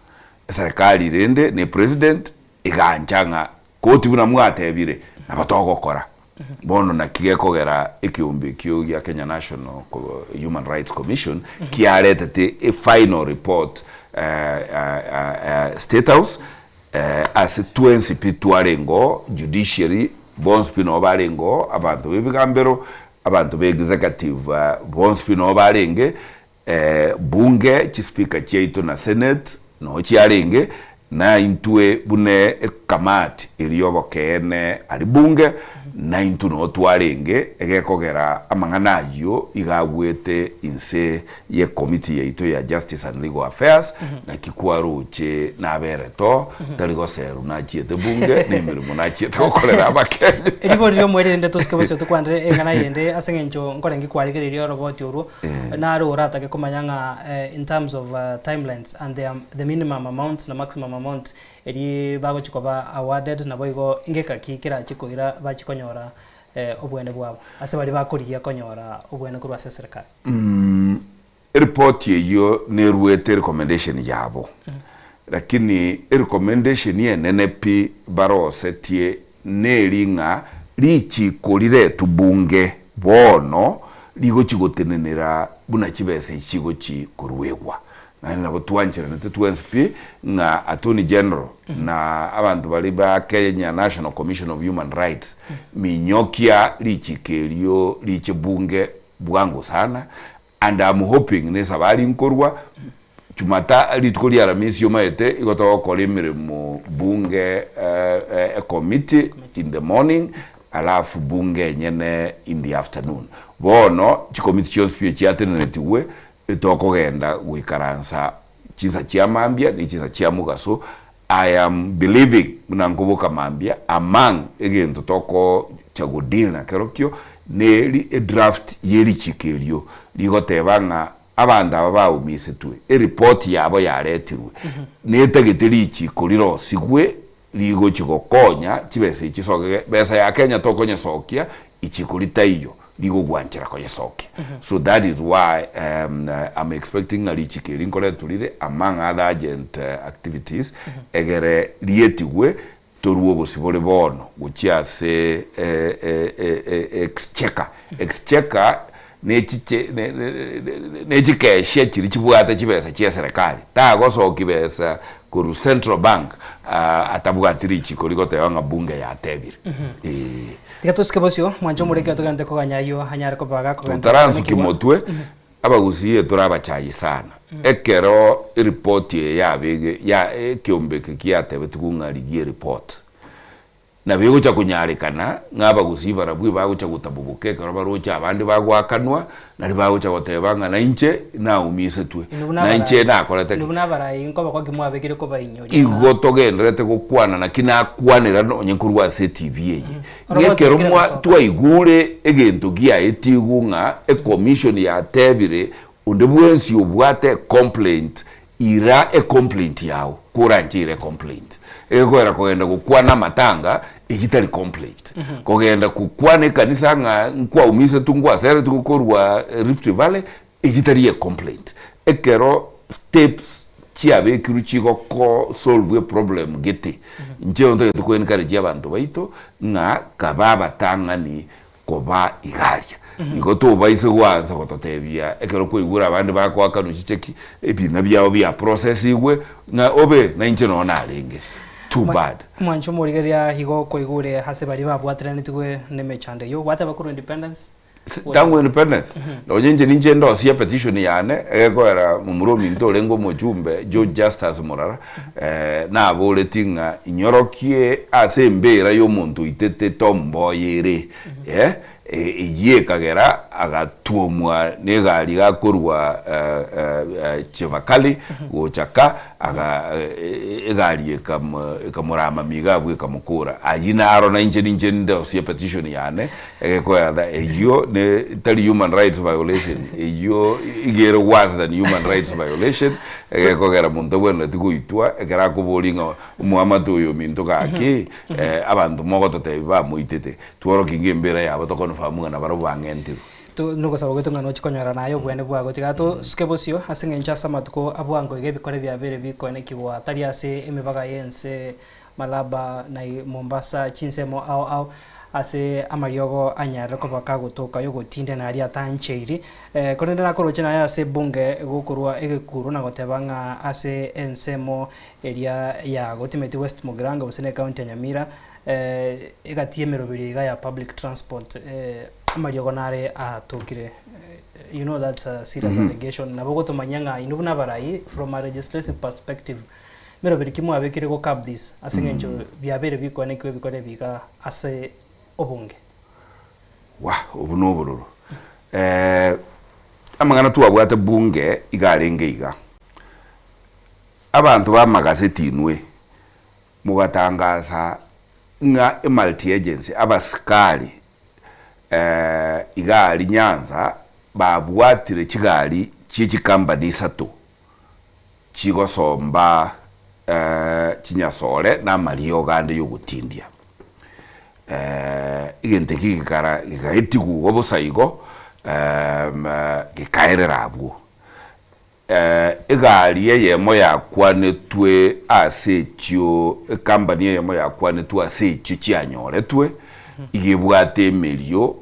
Eserekari rende ne president egancha ng'a Koti buna mwatebire, nabo togokora. Bono naki gekogera ekeombe ekio gia Kenya National Human Rights Commission kiaretete e final report State House ase twensi pi twarenge oo, judiciary bonsi pi noo barenge oo, abanto ba ebigambero, abanto ba executive bonsi pi noo barenge, Bunge, chispeaker chiaito na senate noo chiarenge, na intwe buna ekamati eria y'obokeene aria bunge, na intwe noo twarenge, egekogera amang'ana ayio iga agwete inse y'ekomiti yaito ya Justice and Legal Affairs, naki kwaroche naberete oo, tari goserwa nachiete bunge, na emeremo nachiete gokorera abakenya. Ribori ri'omoerio rende tosike bosio tokwanere eng'ana eyende ase eng'encho nkorenge kwarigereria oroboti orwo. Naro oratake komanya ng'a in terms of timelines and the the minimum amount na maximum amount eria bagochia koba awarded naboigo ngeka ki kerachie koira bachie konyora obwene bwabo ase baria bakorigia konyora obwene korwa ase eserekari. Eripoti eyio neruete erecommendation yabo, lakini erecommendation enene pi barosetie neri ng'a richiko riretwe bunge bono rigochi gotenenera buna chibesa echi chigochi koruegwa. Naende nabo twancheranete twensi pi ng'a Attorney General na abanto baria ba Kenya National Commission of Human Rights minyokia richiko erio riche bunge. bwango sana and am hoping ne esabari nkorwa Jumata rituko ria Aramisi omaete igo togokora emeremo bunge ecommittee in the morning alafu bunge enyene in the afternoon. Bono chicommittee chionsi pi echiatenenetigwe etokogenda goikaransa chinsa chia mambia ne chinsa chia mogaso I am believing buna nkoboka mambia among egento togocha go deal nakerokio ne edraft ye richiko erio rigoteba ng'a abanto aba baumisetwe eripoti yabo yaretirwe netagete richiko rirosigwe rigochi gokonya chibesa echi chisoke besa ya Kenya tokonyesokia ichiko ritaiyo rigogwanchera koyesokia so that is why I'm expecting ng'a richiko eri nkoretwa rire among other urgent activities egere rietigwe torwe obosibore bono gochia ase exchequer. Exchequer nechiche nechikeshia chiria chibwate chibesa chia eserekari tagosokia besa korwa central bank atabwati richiko rigoteba ng'a bunge yatebire eeh. Tiga tosike bosio, mwanche omoriki otogente koganya ayio anyare koba gakogenda Totaransuki koenekigwa. motwe, abagusii tore abachayi sana. Ekero eripoti eye yabege ya ekeombe eke kiatebetigwe ng'a rigia eripoti, nabo egocha konyarekana ng'a abagusii barabwo ebagocha gotaboboka ekero baroche abande bagoakanwa, Nari bagocha goteba ng'a nainche naumisetwe, Inwe buna nainche abarai, nakorete inwe ki? buna abarai nkoba kwaki mwabekire kobainyoria ng'a Igo togendererete gokwana naki nakwanera nonye nkorwa ase etibi eye. Oro Ng'a ekero gwatumekire mwa gosoka. twaigure egento giaetigwe ng'a ecommission yatebire onde bwensi obwate ecomplaint Ira ecomplaint yao koranche ira ecomplaint. Egekoera kogenda gokwana amatanga eyio tari complaint. Kogenda gokwana ekanisa ng'a nkwaumisetwe nkwaseretwe korwa Rift Valley eyio tari ecomplaint. Ekero steps chiabekirwe chigoko solve eproblem gete, inche ntagete ko encourage abanto baito ng'a kabe abatang'ani koba igaria. Igo tobaise goansa gototebia ekero kwaigure abande bakoakanwa chicheki, ebina biabo bia processigwe, ng'a obe nainche noo narenge. Too bad. Mwanche omorigereria igo kwaigure ase baria babwateranetigwe nemechando eyio gwateba korwa independence Tangu independence, nonye inche ninche ndosie epetition yane, egekoera momura ominto orenge omochumbe George Justus Murara, naboreti ng'a inyorokie ase embera y'omonto oitete Tom Mboya ere, eyio ekagera agatuomwa negari gakorwa Chebakali gocha ka, aga egari ekamorama iga abwo ekamokora. Ayio naro nainche ninche ndosie epetition yane, Egekoyatha eyio ne tari human rights violation, eyio iga ere worse than human rights violation, egekogera monto abwenereti goitwa ekero akoboria ng'a omoamate oyo ominto gaki abanto mogototebia bamoitete, tworokie ng'a embera yabo to confirm ng'a nabarabwo bang'entirwe. To nogosaba gwaito ng'a nochie konyora naye oboene bwago. Tiga tosuke bosio ase eng'encho ase amatuko abwango iga ebikore biabeire bikoenekigwa tari ase emibaga y'ense Malaba na Mombasa chinsemo ao ao ase amariogo anyarire koba kagotoka yogotinda na aria atancheiri. Korende nakoroche naye ase ebunge gokorwa egekuro na goteba ng'a ase ensemo eria ya gotimeti West Mugirango gose ne county ya Nyamira egati y'emeroberio iga ya public transport amariogo nare atokire. You know that's a serious allegation. Nabo ogotomanyia ng'a inwe buna abarai from a legislative perspective Meroberi ki mwabekire go curb this ase eng'encho biabeire bikoenekiwa ebikore ebi iga ase obonge? Wah obo nobororo. Amang'ana twabwate bunge iga arenge iga, abanto ba amagaseti inwe mogatangasa ng'a emulti agency abasikari iga aria Nyanza babwatire chigari chie chikampani isato chigosomba chinyasore na amariogo ande y'ogotindia. Egento eki gekara gegaetigwa igo bosa igo, gekaerera abwo. Egari eyemo yakwanetwe ase echio, ecompany eyemo yakwanetwe ase echio chianyoretwe, iga ebwate emerio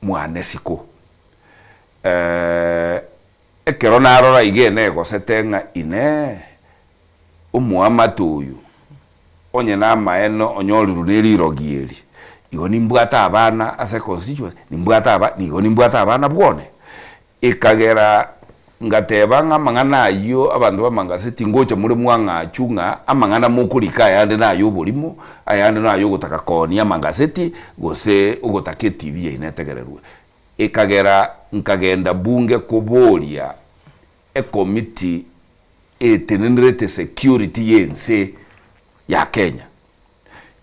mwane siko. Ekero narora iga enegosete ng'a Inee, omoamate oyo onye namaene onyorirwe ne rirogi eri, igo nimbwate abana ase econstituency, nimbwate aba, nigo nimbwate abana bwone. Ekagera ngateba ng'a amang'ana ayio abanto b'amangaseti ngocha more mwang'achu ng'a amang'ana mokorika ayande naye oborimo, ayande naye ogotaka koonia amangaseti, gose ogotaka etibi yaino etegererwe. Ekagera nkagenda bunge koboria ekomiti etenenerete security y'ense ya Kenya.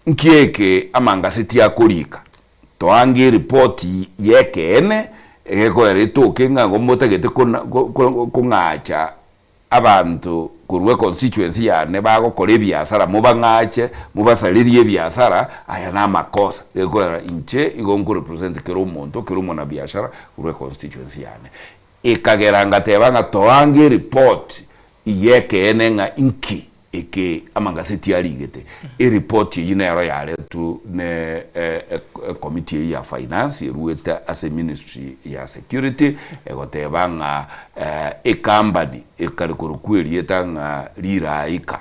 Nki eke amangaseti akorika? Toange eripoti y'ekeene egekoera etoke ng'a igo motagete kong'acha abanto korwa econstituency yane bagokora ebiasara mobang'ache mobasarerie ebiasara aya namakosa. Egekoera inche igo nkorepresent kera omonto kera omwanabiashara korwa econstituency yane. Ekagera ngateba ng'a toange eripoti y'ekeene ng'a inki eke amangaseti arigete. Eripoti eyio nero yaretwe ne ekomiti eyio ya finance eruete ase ministry ya security egoteba ng'a ecompany ekare korokwa erieta ng'a Riraika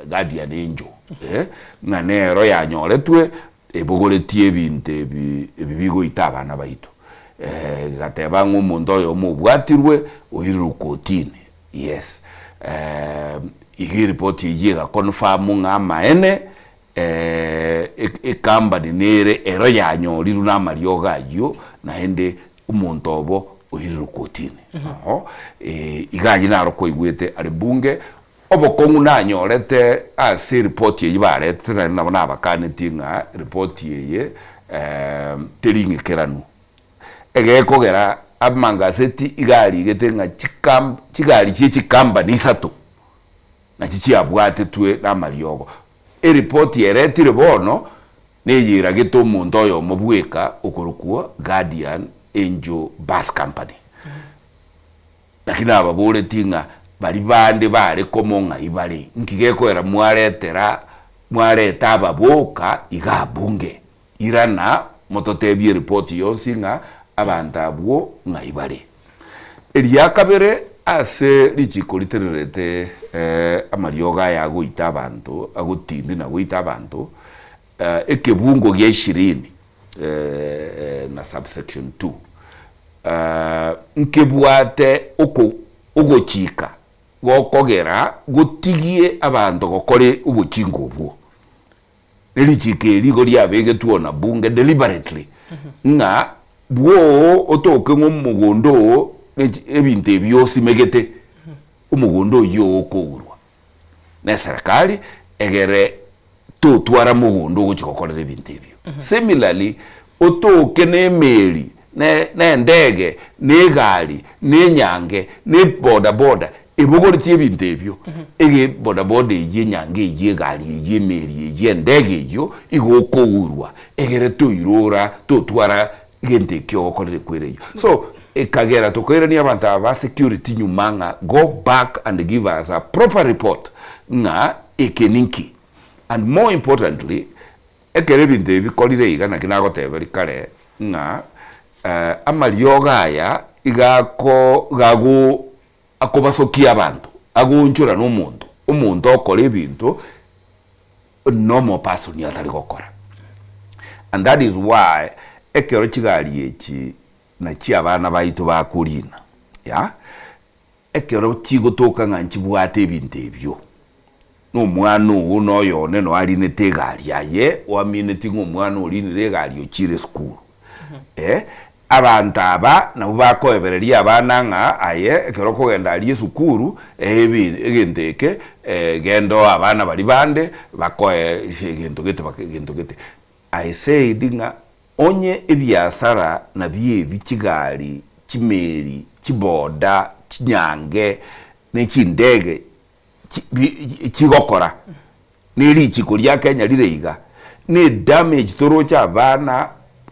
Guardian Angel ng'a nero yanyoretwe ebogoretie ebinto ebi ebi bigoita abana baito. Egateba ng'a omonto oyomo obwatirwe oirirwe kotini. Yes. Iga eripoti eyio ega confirm ng'a amaene ecompany nere ero yanyorirwe na amariogo ayio naende omonto obo oirirwe kotini. Oho iga ayio naro kwaigwete are bunge, obokong'u nanyorete ase eripoti eyio baretete naende nabo nabakanetie ng'a eripoti eye teri ng'ikeranu. Egekogera amangaseti iga arigete ng'a chikam chigari chie chikambani isato nachi chiabwatetwe namariogo. Eripoti eretire bono neyeragete omonto oyomo bweka okorokwa Guardian Angel Bus Company. Naki nababoretie ng'a baria bande bare komo ng'ai bare? Nki gekoera mwaretera mwareta ababoka iga bunge? Irana mototebie eripoti yonsi ng'a abanto abwo ng'ai bare. Eria kabere ase richiko ritererete amariogo aya agoita abanto, agotindi na goita abanto, ekebungo gia ishirini na subsection two, nkebwate ogochika gokogera gotigie abanto gokora obochingo obwo. Richiko eri igo riabegetwe ona bunge deliberately ng'a bwoo otoke ng'a omogondo oo ne ebinto ebi osimegete omogondo oyio oo okourwa na eserekari egere totwara mogondo ogochi gokorera ebinto ebio. Similarly otoke na emeri ne na endege na egari na enyange na ebodaboda Ebogoretie ebinto ebio, ege bodaboda eyio, enyange eyio, egari eyio, emeri eyio, endege eyio, igo okourwa, egere toirora, totwara gento ekio ogokorera ekwere eyio. So, ekagera tokoirania abanto aba ba security nyuma ng'a go back and give us a proper report ng'a eke ninki. And more importantly, ekero ebinto ebi bikorire iga naki nagoteberia kare ng'a amariogo aya iga ako gago Akobasokia abanto, agoonchora nomonto, omonto okora ebinto normal person atari gokora. And that is why ekero chigari echi nachi abana baito bakorina yeah, ekero chigotoka ng'a nchibwate ebinto ebio, na omwana oo na oyone noe arinete egari aye, oamineti ng'a omwana orinire egari ochire esukuru eh, Abanto aba nabwo bakoebereria abana ng'a aye ekero okogenda aria esukuru, ebi egento eke, genda oe abana baria bande bakoe egento gete baka egento gete. I said ng'a onye ebiasara nabio ebi chigari, chimeri, chiboda, chinyange, ne chindege chi bi chigokora, ne richiko ria Kenya rire iga, ne damage toroche abana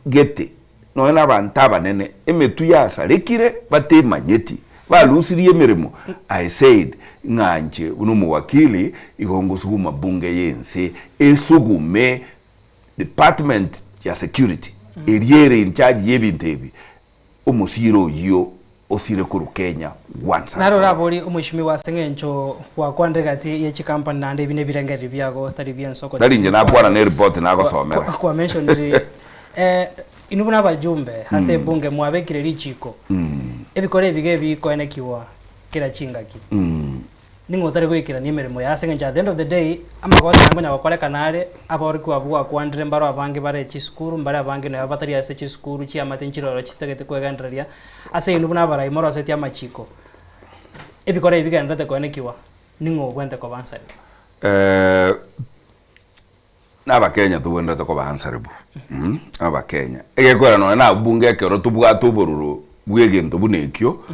gete nonya na abanto abanene emetwe yasarekire batemanyeti balusirie emeremo I said ng'a inche buna omowakili igo ngosuguma bunge ya ense esugume department ya security eria ere in charge ya ebinto ebi Omosira oyio osire korwa Kenya once and Naro for all. orabori omweshimiwa ase eng'encho gwakwanire gati ye chikampani naende ebi nebirengererio biago tari bi'ensoko Tari inche nakwana ne report nagosomera. Kwa mentionire eh, inwe buna abajumbe ase ebunge mwabekire richiko. Ebikoro ebi iga ebikoenekiwa kera chingaki. Ning'o otari goikerania emeremo yaye ase eng'encho at the end of the day, amagoso aya ngonya gokorekana are, aborokigwa abwo gwakwandire mbaro abange bare chisukuru, mbare abange nonya batari ase chisukuru, chiamate nchiroro chitagete kwegendereria, ase inwe buna abarai morosetie amachiko, ebikoro ebi bigendererete koenekiwa, ning'o obwenerete koba answerable? Nabakenya tobwenerete koba answerable, abakenya. Egekoera nonya na ababunge ekero tobwate obororo bwa egento buna ekio,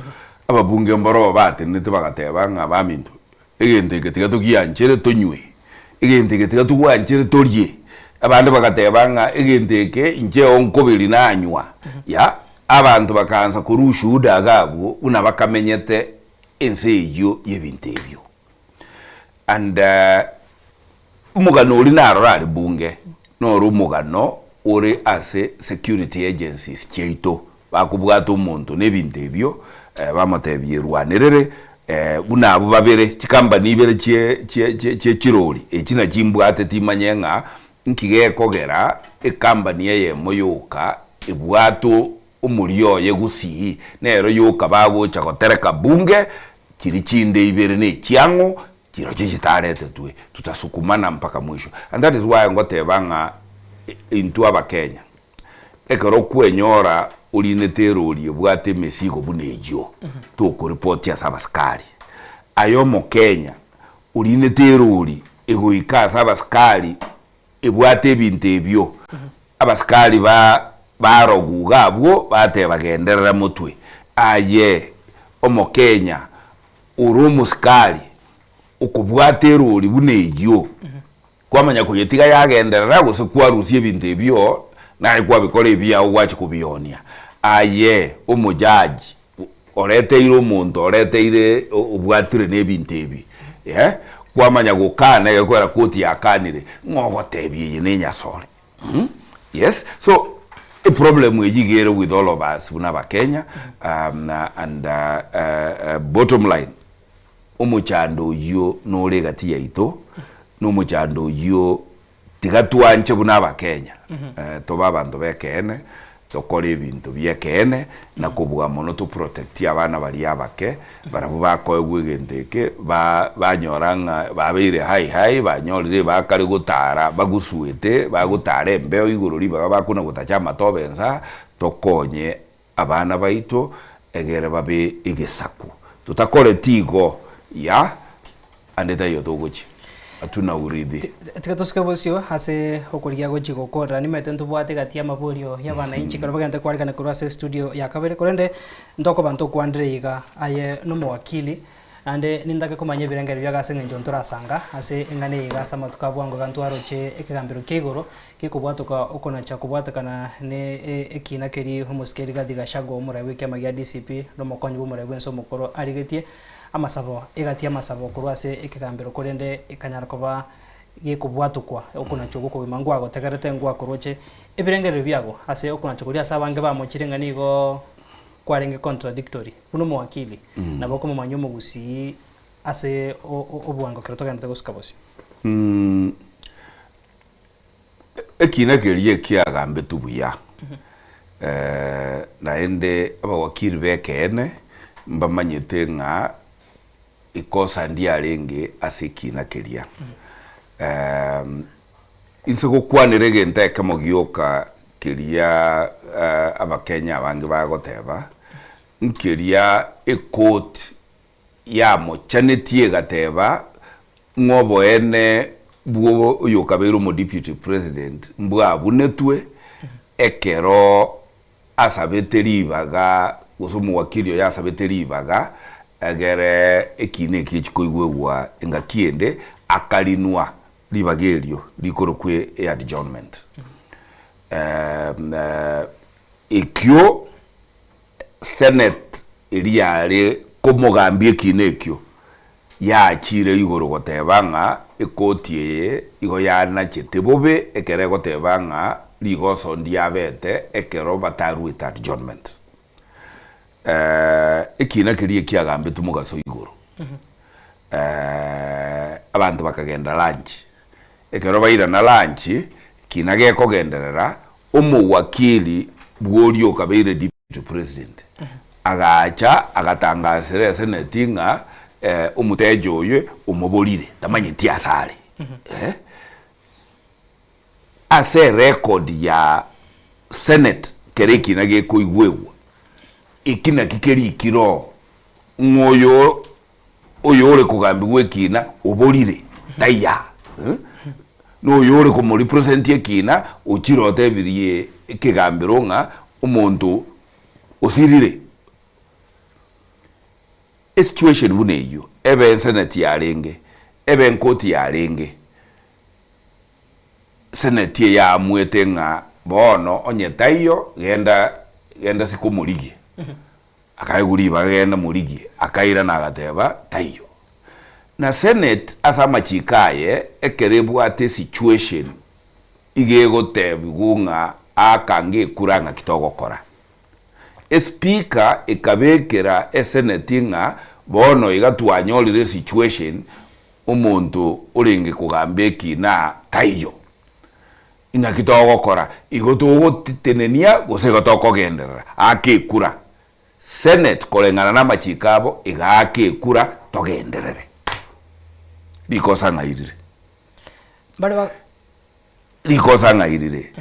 ababunge mboro batenenete bagateba ng'a baminto, egento eke tiga togianchere tonywe, egento eke tiga togwanchere torie, abande bagateba ng'a egento eke inche onkoberi nanywa, ya, abanto bakaansa korwa ushuhuda iga abwo buna bakamenyete ense eyio ya ebinto ebio. And omogano oria narora are bunge, noro omogano ore ase security agencies chiaito, bakobwata omonto na ebinto ebio, bamotebia erwanerere buna abwo babere, chicompany ibere chie chie chie chie chirori, echi nachi mbwate timanye ng'a nki gekogera ecompany eyemo yoka ebwate omoria oye gusii, nero yoka bagocha gotereka bunge, chiria chinde ibere na echiang'o, chirochio chitaretetwe, tutasukumana mpaka mwisho. And that is why ngoteba ng'a intwe abakenya, ekero okwenyora orinete erori ebwate emesigo buna eyio, tokoripotia ase abasikari. Aye omokenya, orinete erori egoika ase abasikari ebwate ebinto ebio, abasikari ba barogwa iga abwo bateba genderera motwe. Aye omokenya ore omosikari okobwata erori buna eyio, kwamanya koyetiga yagenderera gose kwarusia ebinto ebio naye kwabikora ebiao gwachia kobionia. Aye omojaji oreteire omonto oreteire obwatire na ebinto ebi eh, kwamanya gokana egekogera koti yakanire, ng'a ogotebia eye na enyasore mh, yes. So eproblem eywo iga ere with all of us buna abakenya and bottom line, omochando oyio nore egati yaito, na omochando oyio Tiga twanche buna Abakenya, tobe abanto b'ekeene, tokore ebinto bi'ekeene, na kobua mono toprotectie abana baria abake, barabwo bakoegwa egento eke, ba banyora ng'a babeire hai hai, banyorire bakare gotara bagusuete, bagotara embeo igoro ribaga bakona gotacha amatobe nsa, tokonye abana baito egere babe egesaku. Totakoreti igo, ya, ande taiyo togochia. Hatuna urithi. Tiga tosuke bosio ase okorigia gochia gokorera. Nimanyete ntobwate egati y'amaborio y'abanainchi ekero bagente kwarigana korwa ase estudio ya kabere. Korende ntokoba ntokwanire iga aye nomowakili Naende nintake komanya ebirengererio biago ase engencho ntorasanga ase eng'ana eye iga ase amatuko a bwango iga ntwaroche ekegambero kia igoro gekobwatoka okonacha kobwatekana ne ekiina keria omosike Rigathi Gachagua omorai bw'ekiama gia DCP na omokonyi bw'omorai bw'ense omokoro arigetie amasabo egati y'amasabo korwa ase ekegambero korende ekanyara koba gekobwatokwa okonacha okwo okogima ngwagotegerete ngwakoroche ebirengererio biago ase okonacha koria ase abange bamochire ng'a nigo kwarenge contradictory. Buna omowakili, nabo okomomanya omogusii ase obwango ekero togenderete gosuka bosio. Ekina keria ekiagambetwe buya, naende abawakili b'ekeene mbamanyete ng'a ikosa ndiarenge ase ekina keria. Inse gokwanera egento ekemo gioka keria Abakenya abange bagoteba, nkeria ecourt yamochanetie egateba ng'a oboene bwo oyokabeire omodeputy president mbwabunetwe ekero asabete ribaga gose omowakili oyo asabete ribaga egere ekiina eki gechikoigwegwa engaki ende akarinwa Ribaga erio rikorokwa eadjournment. Ekio senate eria yare komogambia ekiina ekio yachire igoro goteba ng'a ekoti eye igo yanachete bobe ekero egoteba ng'a rigoso ndiabete ekero bataruete adjournment. Ekiina keria ekiagambetwe mogaso igoro. Abanto bakagenda lunch. Ekero bairana lunch, ekina gekogenderera, omowakili bworia okabeire deputy president, Agacha agatangasera eseneti ng'a omoteja oye omoborire, tamanyeti ase are. Eh? Ase erecord ya senate kera ekina gekoigwegwa, eki naki kerikire oo, ng'a oyo oyo ore kogambigwa ekina oborire, taiyo aa. Eh? Na oyo ore komorepresent ekina ochire otebirie ekegambero ng'a omonto osirire. Esituation buna eyio, ebe eseneti yarenge, ebe enkoti yarenge, seneti eye yaamuete ng'a bono onye taiyo genda genda siko omorigie. Akaegwa ribaga genda morigie, akairana agateba taiyo. Na senate ase amachiko aye ekero ebwate esituation iga egotebigwa ng'a aka ngekura ng'aki togokora. Espeaker ekabekera eseneti ng'a bono iga twanyorire esituation omonto orenge kogamba ekina taiyo. Ing'aki togokora? Igo togotenenia gose igo tokogenderera? Aka ekura. Senate koreng'ana namachiko abo iga aka ekura togenderere. Rikosa ng'ai rire? Mbare ba. Rikosa ng'ai rire?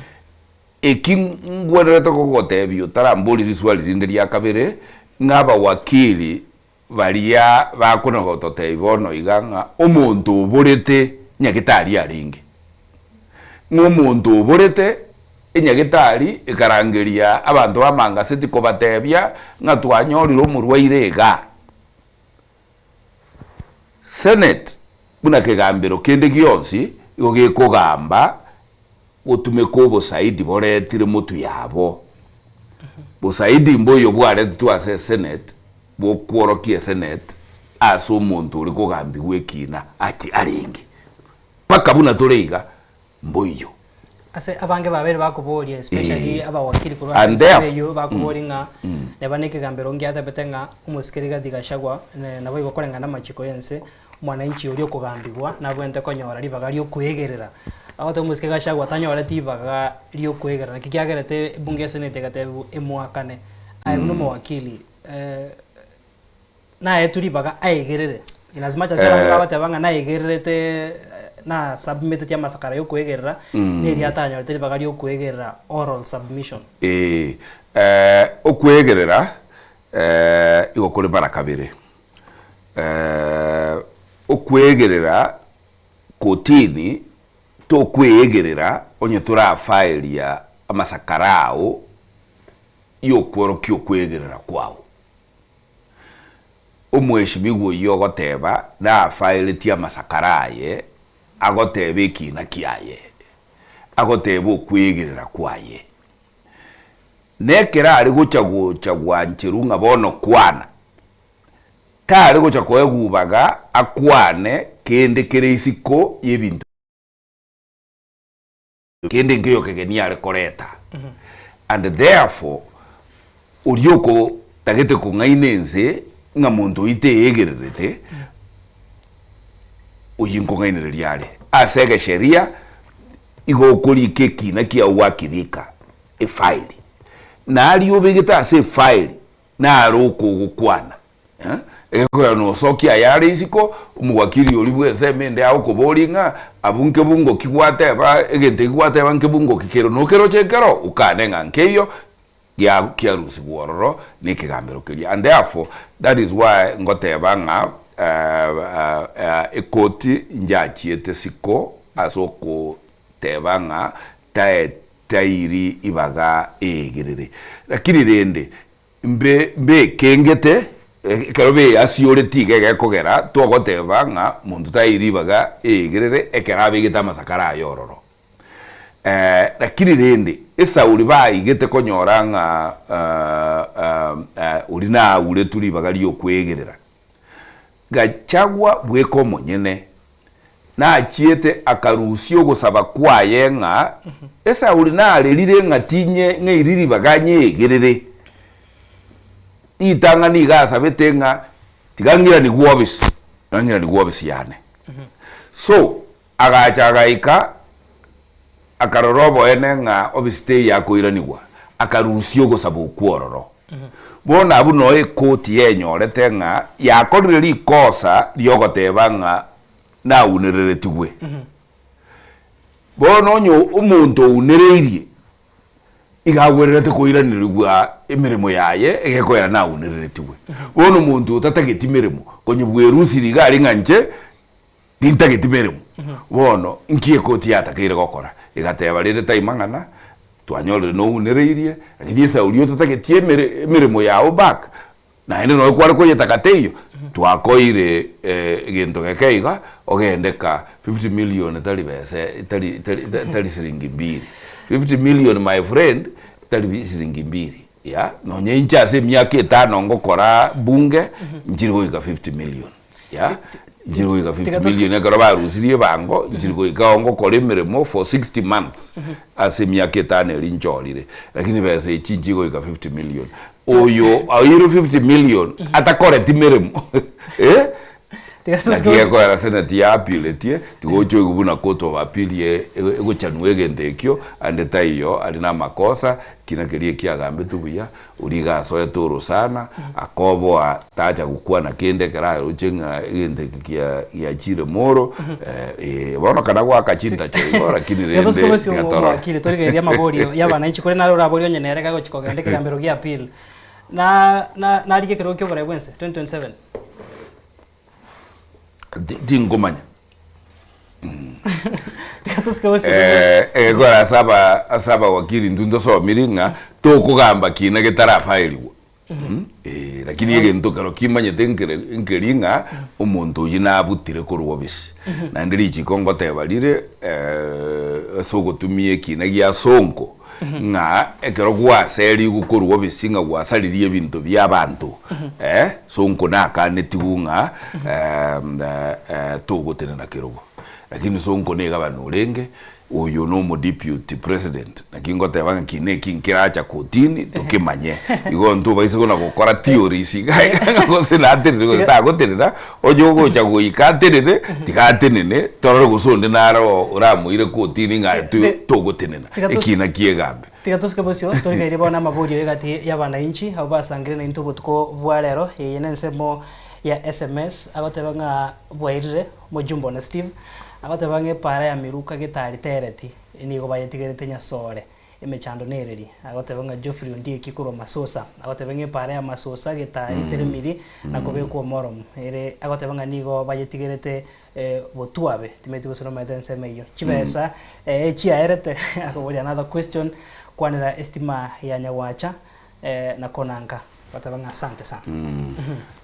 Eki ngwenerete kogotebia otarambori riswali rinde ria kabere, ng'a abawakili baria bakona gototebia bono iga ng'a omonto oborete nyagetari arenge, ng'a omonto oborete enyagetari ekarangeria abanto b'amangaseti kobatebia ng'a twanyorire omorwaire igaa. Senate buna kegambero kende gionsi igo gekogamba gotumeka obosaidi boretire motwe yabo. Bosaidi mboiyo bwaretetwe ase esenate bokworokia esenate ase omonto ore kogambigwa ekina ati arenge. Mpaka buna tore iga mboiyo. Ase abange babeire bakoboria especially Eh. abawakili korwa ase And ensemo therefore, eyio bakoboria ng'a neba na ekegambero ngiatebete ng'a omosike Rigathi Gachagua ne naboigo koreng'ana amachiko y'ense Omwananchi oria okogambigwa nabwenerete konyora ribaga ri'okoegerera. Agoteba omosike Gachagua tanyoreti ribaga ri'okoegerera naki kiagerete ebunge ya senate egatebigwa emoakane. Aye buna omowakili naetwe ribaga aegerere in as much as abange bagoteba ng'a naegererete na submiteti amasakara ya okoegerera, neria atanyorete ribaga ri'okoegerera oral submission. Ee, okoegerera igo kore mara kabere. Okwegerera kotini tokweegerera onye torafaeria amasakara ao y'okworokia okwegerera kwao. Omweshimiwa oyio ogoteba nafaeretie amasakara aye agoteba ekina kiaye, agoteba okwegerera kwaye. Nekero are gocha gocha gwancherwa ng'a bono kwana, Tare gocha koegubaga akwane kende kere isiko y'ebinto kende nkeiyo kegeni are koreta. And therefore oria okotagete kong'aina ense ng'a monto oyio teegererete, oyio nkong'ainereria are. Ase egesheria igo okorika ekina kiao gwakirika efaili, na aria obegete ase efaili Naro okogokwana, egekogera nosokia ayare isiko, omogwakiri oria bw'ensemo ende agokoboria ng'a abwo nkebungo ki gwateba, egento eki gwateba nkebungo ki kere, nokeroche ekero, okane ng'a nkeiyo, gia kiarusigwa ororo na ekegambero keria. And therefore, that is why ngoteba ng'a ekoti njachiete siko ase okoteba ng'a tae Tairi ibaga eegerere. Lakini rende mbe mbekengete, ekero beyasioreti iga egekogera togoteba ng'a monto tairi ibaga eegerere ekero abegete amasakara aye ororo. Lakini rende esauri baigete konyora ng'a oria nauretwe ribaga ri'okweegerera. Gachagua bweka omonyene nachiete akarusia ogosaba kwaye ng'a Esauli narerire ng'a tinye ng'eiri ribaga nyeegerere. Ritang'ani iga asabete ng'a tiga ng'iranigwe obisi, tiga ng'iranigwe obisi yane. So, agacha agaika akarora oboene ng'a obisi teiyo akoiranigwa, akarusia ogosaba okwo ororo. Bono abwo noo ekoti yenyorete ng'a yakorire rikosa riogoteba ng'a naunereretigwe. Bono onye omonto ounereirie, iga agwenerete koiranerigwa emeremo yaye egekoera naunereretigwe. Bono omonto otatageti meremo, konya bwerusiri iga aria ng'a inche Tintageti meremo. Bono, inki ekoti yatakeire gokora? Egateba, Rende taimang'ana, twanyorire nounereirie, lakini esauri otatageti emere emeremo yao back, naende nonya kware koyetaka teiyo, twakoire egento geke iga, ogende ka 50 million tari besa tari tari tari siringi mbiri. 50 million my friend, tari siringi mbiri yeah, nonya inche ase emiaka etano ngokora bunge, nchiri goika 50 million. Ya, nchiri goika 50 million ekero barusirie ebango, nchiri goika ao ngokora emeremo for 60 months ase emiaka etano eria nchorire, lakini besa echi nchigoika 50 million. Oyo oirwe 50 million atakoreti meremo eh, naki gekoera senate ya appealetie, tigocha oigwe buna court of appeal egochanua egento ekio, ande taiyo are na amakosa, kina keria ekiagambetwe buya. Oria iga asoete orosana, akoboa tacha gokwana kende ekero aroche ng'a egento eke kia giachire moro, eh, bono kana goaka chintacho igo lakini Tiga rende tosike bosio tiga torore. omwakili torigereria amaborio ya abananchi kore naro oraborie onye nere gagochi kogenda ekegambero gia appeal na na narigie ekerogo kia oborai bwense 2027. Ti- Tinkomanya. Tiga tosike bosio Eh, egekora ase aba ase abawakili intwe ntosomiri ng'a tokogamba kina getarafaerigwa Mm, eh, lakini egento kero kimanyete nkere nkeri ng'a omonto oyio nabutire korwa obisi naende richiko ngoteba rire ase ogotumia ekina gia sonko ng'a ekero gwaserigwe korwa obisi ng'a gwasaririe ebinto bia abanto eh, sonko nakanetigwe ng'a togotenena kerogo. Lakini sonko nigo abana orenge, oyo na omodeputy president, naki ngoteba ng'a ki neki nkeracha kotini tokemanye. Igo ntobaise kona gokora theories iga iga gose natenene gose tagotenena, onye ogocha goika atenene, tiga atenene, torore gose onde nare oo oramoire kotini ng'a to togotenena, ekina kiegambe. Tiga tosike bosio, torigererie bono amaborio egati y'abananchi abwo basangire naintwe obotuko bwa rero. Eye nensemo ya sms agoteba ng'a bwairire omojumbe one Steve, agoteba ng'a epaara ya Miruka getari tereti, nigo bayetigerete Nyasore. Emechando nereri. Agoteba ng'a Geoffrey Ondieki korwa Masosa, agoteba ng'a epaara ya Masosa getari teremiri na kobekwa omoromo. Ere agoteba ng'a nigo bayetigerete botwabe, timanyeti gose nomanyete ensemo eyio. Chibesa echiaerete, akoboria another question, kwanera estima ya Nyagwacha na Konanka. Goteba ng'a asante sana.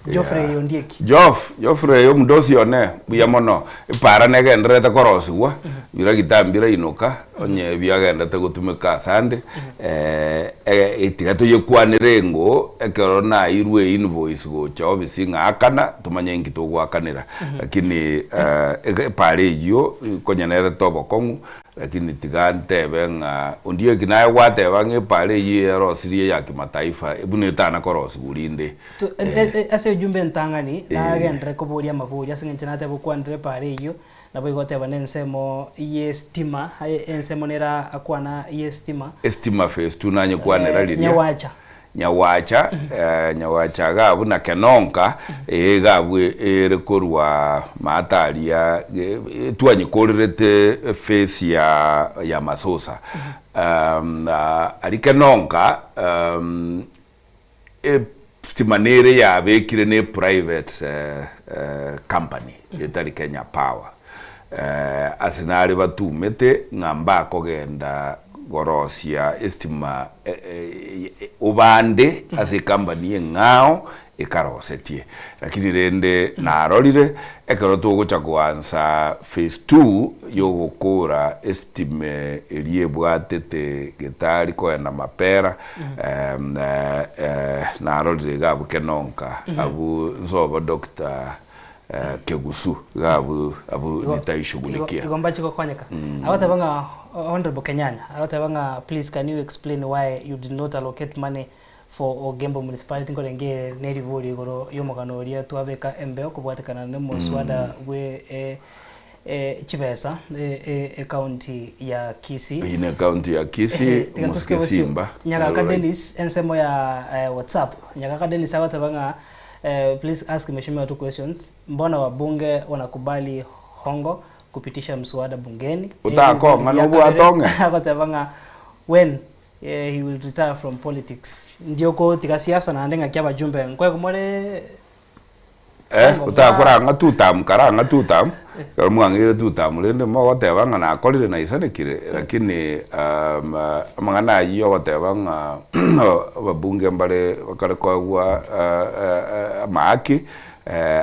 Geoffrey Ondieki. Geoff, Geoffrey omudosi one, mbuya mono. Epaara negendererete korosigwa, biragita mbirainoka, onye biagenderete gotumeka asande, tiga toyekwanere engo, ekero nairwe einvoice gocha ofisi ng'a akana, tomanye inki togoakanera. Lakini epaara eyio, konya nerete obokong'u, Lakini tiga ntebe ng'a Ondieki naye gwateba ng'a epaara eyio erosirie ya kimataifa buna etana korosigwa rinde. Ase ejumbe entang'ani nagenderere koboria amaborio ase eng'encho nateba okwanire epaara eyio, naboigo goteba na ensemo y'estima, ensemo nere akwana y'estima. Estima phase two nanyekwanera riria. Nyawacha. Nyawacha, Nyawacha iga abwo na Kenonka, ee iga abwo ere korwa maate aria twanyekorerete ephase ya ya Masosa. Aria Kenonka, estima nere yabekire na eprivate company etari Kenya Power. Ase nare batumete ng'a mbakogenda gorosia estima obande ase ecompany eng'ao ekarosetie. Lakini rende narorire ekero togocha koansa phase two yogokora estima eria ebwatete getari koenda mapera, narorire iga abwo Kenonka abwo nsobo Doctor Kegusu iga abwo abwo nitaishughulikia. Igo mbachi gokonyeka. Agoteba ng'a Honourable Kenyanya, agoteba ng'a please can you explain why you did not allocate money for Ogembo Municipality nkorenge ere ne ribori igoro y'omogano oria twabeka embeo kobwatekana na omoswada bwe. Chibesa ecounty ya Kisii. Eyio ne county ya Kisii, Tiga omosike tosike bosio. Simba, Nyagaka nero rai. Dennis ensemo ya WhatsApp. Nyagaka Dennis agoteba ng'a please ask mheshimiwa two questions. Mbona wabunge wanakubali hongo kupitisha mswada bungeni? Otakong'a Eria nobwate kabere ong'e. agoteba ng'a when he will retire from politics. Ndio kotiga siasa naende ng'aki abajumbe nkoegwa more Eh, otakora ng'a two term kara ng'a two term, ekero mwang'eire two term rende mogoteba ng'a nakorire naisanekire, lakini amang'ana ayio ogoteba ng'a ababunge mbare bakare koegwa amahaki,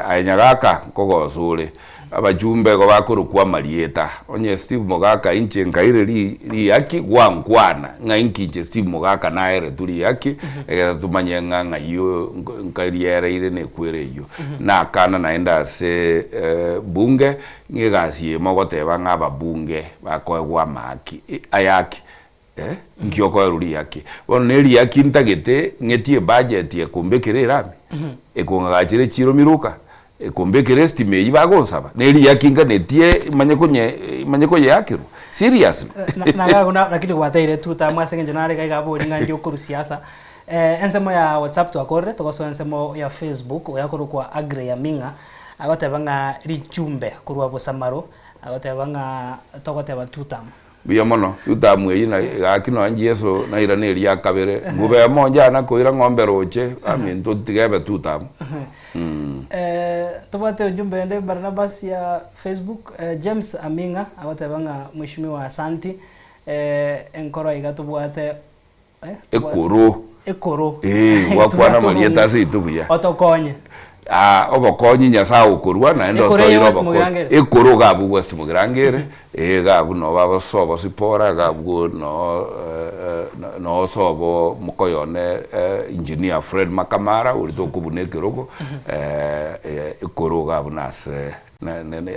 aye nyagaka nkogosa ore. Abachumba igo bakorokwa amarieta, onye Steve Mogaka inche nkaire ri riaki gwankwana ng'a inki inche Steve Mogaka naeretwe riaki egere tumanye ng'a ng'ai oyo nkariereire na ekwere eyio. Nakana naende ase bunge ng'a egasi eye mogoteba ng'a ababunge bakoegwa amahaki ayaki Nki okoerwa riaki? Bono ne riaki ntagete ng'etie ebudget ekombekera erami, ekong'agachera echiro miruka, ekombekera estima eyio bagonsaba, ne riaki nganetie manye konye manye koyeakerwa? Seriously? Nagaguna lakini gwateire two term ase eng'encho nare iga iga abori ng'a ndi okorwa siasa. Ensemo ya WhatsApp twakorire, togosoa ensemo ya Facebook, oyo akorokwa Aggrey Aming'a, agoteba ng'a richumbe korwa Bosamaro, agoteba ng'a togoteba two term. Mbuya mono, Yutamu eyio na gaki nonya Yeso nairane eria kabere, ngube monche ana koira ng'ombe roche, aminto tiga ebe tutamu. Tobwate ujumbe ende Barnabas ya Facebook, James Aming'a agoteba ng'a Mheshimiwa asanti, enkoro iga tobwate Ekoro. Ekoro. Eh, gwakwana amarieta ase intwe buya. Otokonye. Ah, obokonyi Nyasaye okorua naende Ekoro eye otoire West obokonyi. Mugirango ere? Ekoro iga abwo West Mugirango ere, eh iga abwo noo babosobo Sipora, iga abwo noo noo sobo mokoyone engineer Fred Makamara oria tokobuna ekerogo, ekoro iga abwo nase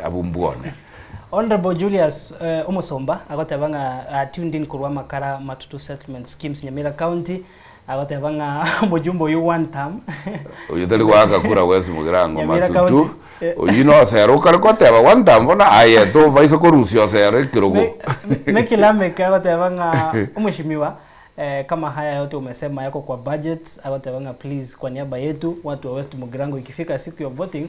abwo mbwone. Honourable Julius Omosomba agoteba ng'a tuned in korwa Amakara Matutu Settlement Schemes Nyamira County, agoteba ng'a omojumbe oyio one term. Oyio tari goaka kura West Mugirango Nyamira Matutu, County. oyio na Osero okare koteba one term bono aye tobaisa korusia Osero ekerogo. Mecky Lameck agoteba ng'a omweshimiwa kama haya yote umesema yako kwa budget, agoteba ng'a please kwa niaba yetu watu wa West Mugirango ikifika siku ya voting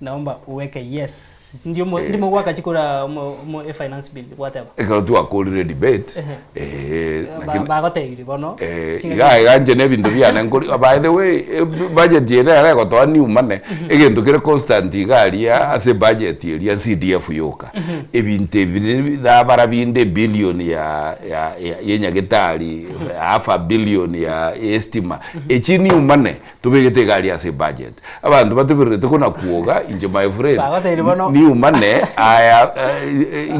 Naomba uweke yes. Ndio mo ndimo gwaka chikura omo omo e finance bill gwateba. Ekero twakorire debate, Ehe. eh, Ba lakini bagotebirie bono. Eh, Chingaki iga iga inche na ebinto biane nkori by the way eh, budget eye nere egotoa new money egento kere constant iga aria ase budget eria CDF yoka ebinto ebi nabara binde ebillion ya ya ya ya enyagetari half a billion ya estima echi new money Tobegete iga aria ase ebudget. Abanto batobererete kona kwoga inche my friend Bagotebirie bono. niumane aya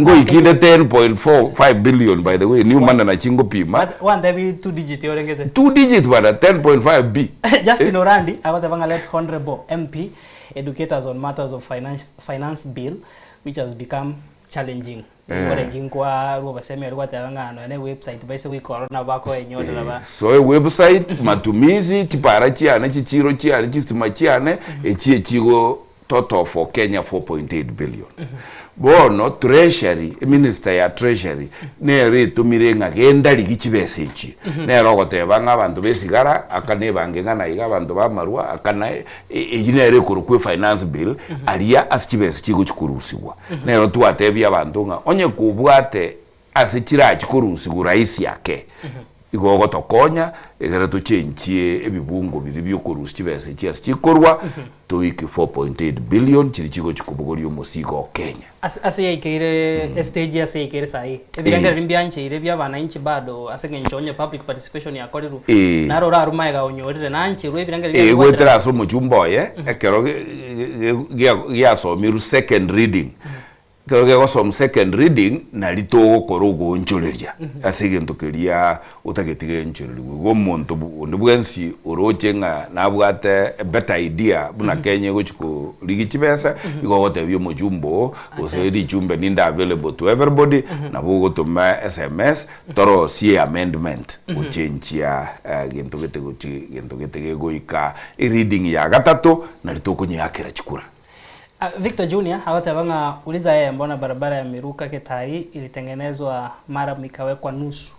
ngoikinde 10.45 billion by the way niumane nachi ngopima. But wantebi two digit orengete. Two digit bana 10.5 B. Justin Orandi agoteba ng'a let Honourable MP educate us on matters of finance, finance bill which has become challenging. Nigo ringi nkwarwa obosemi aria gwateba ng'a nonya ne website baise goika ororo nabo bakoenyorera ba. Soe website, matumizi, chipara chiane, chichiro chiane, chistima chiane, echi echigo total for Kenya 4.8 billion. Bono treasury, eminister ya treasury nere etomire ng'a genda rigia chibesa echi. Nere ogoteba ng'a abanto ba esigara aka na ebange ng'a iga, abanto ba amarwa aka na Eyio nere ekorokwa efinance bill, aria ase chibesa chigochia korusigwa. Nero twatebia abanto ng'a onye kobwate ase chirachi korusigwa rahisi ake, igo ogotokonya egere tochenchie ebibungo biria biokorusia chibesa echi ase chikorwa, toike 4.8 billion chiria chigochia kobogoria omosigo o Kenya. Ase ase yaikeire estage ase yaikeire saii, ebirengererio mbiancheire bia abananchi bado ase eng'encho onye public participation yakorirwe, naro orarwe magega onyorire nancherwe ebirengererio Ee, biaye goetera goetera. ase omochumba oye, ekero giasomirwe second reading, ekero gegosomwa second reading, nari togokora ogoonchoreria ase egento keria otageti genchorerigwe. Igo omonto onde bwensi oroche ng'a nabwate a better idea buna Kenya egochi korigia chibesa, igo ogotebia omochumba oo, gose richumbe ninde available to everybody, nabo ogotoma sms, torosie amendment gochenchia gento gete gochi gento gete gegoika ereading ya gatato, nari tokonyeakera chikura. Victor Junior agoteba ng'a uliza yeye mbona barabara ya Miruka Getayi ilitengenezwa murram ikawekwa nusu.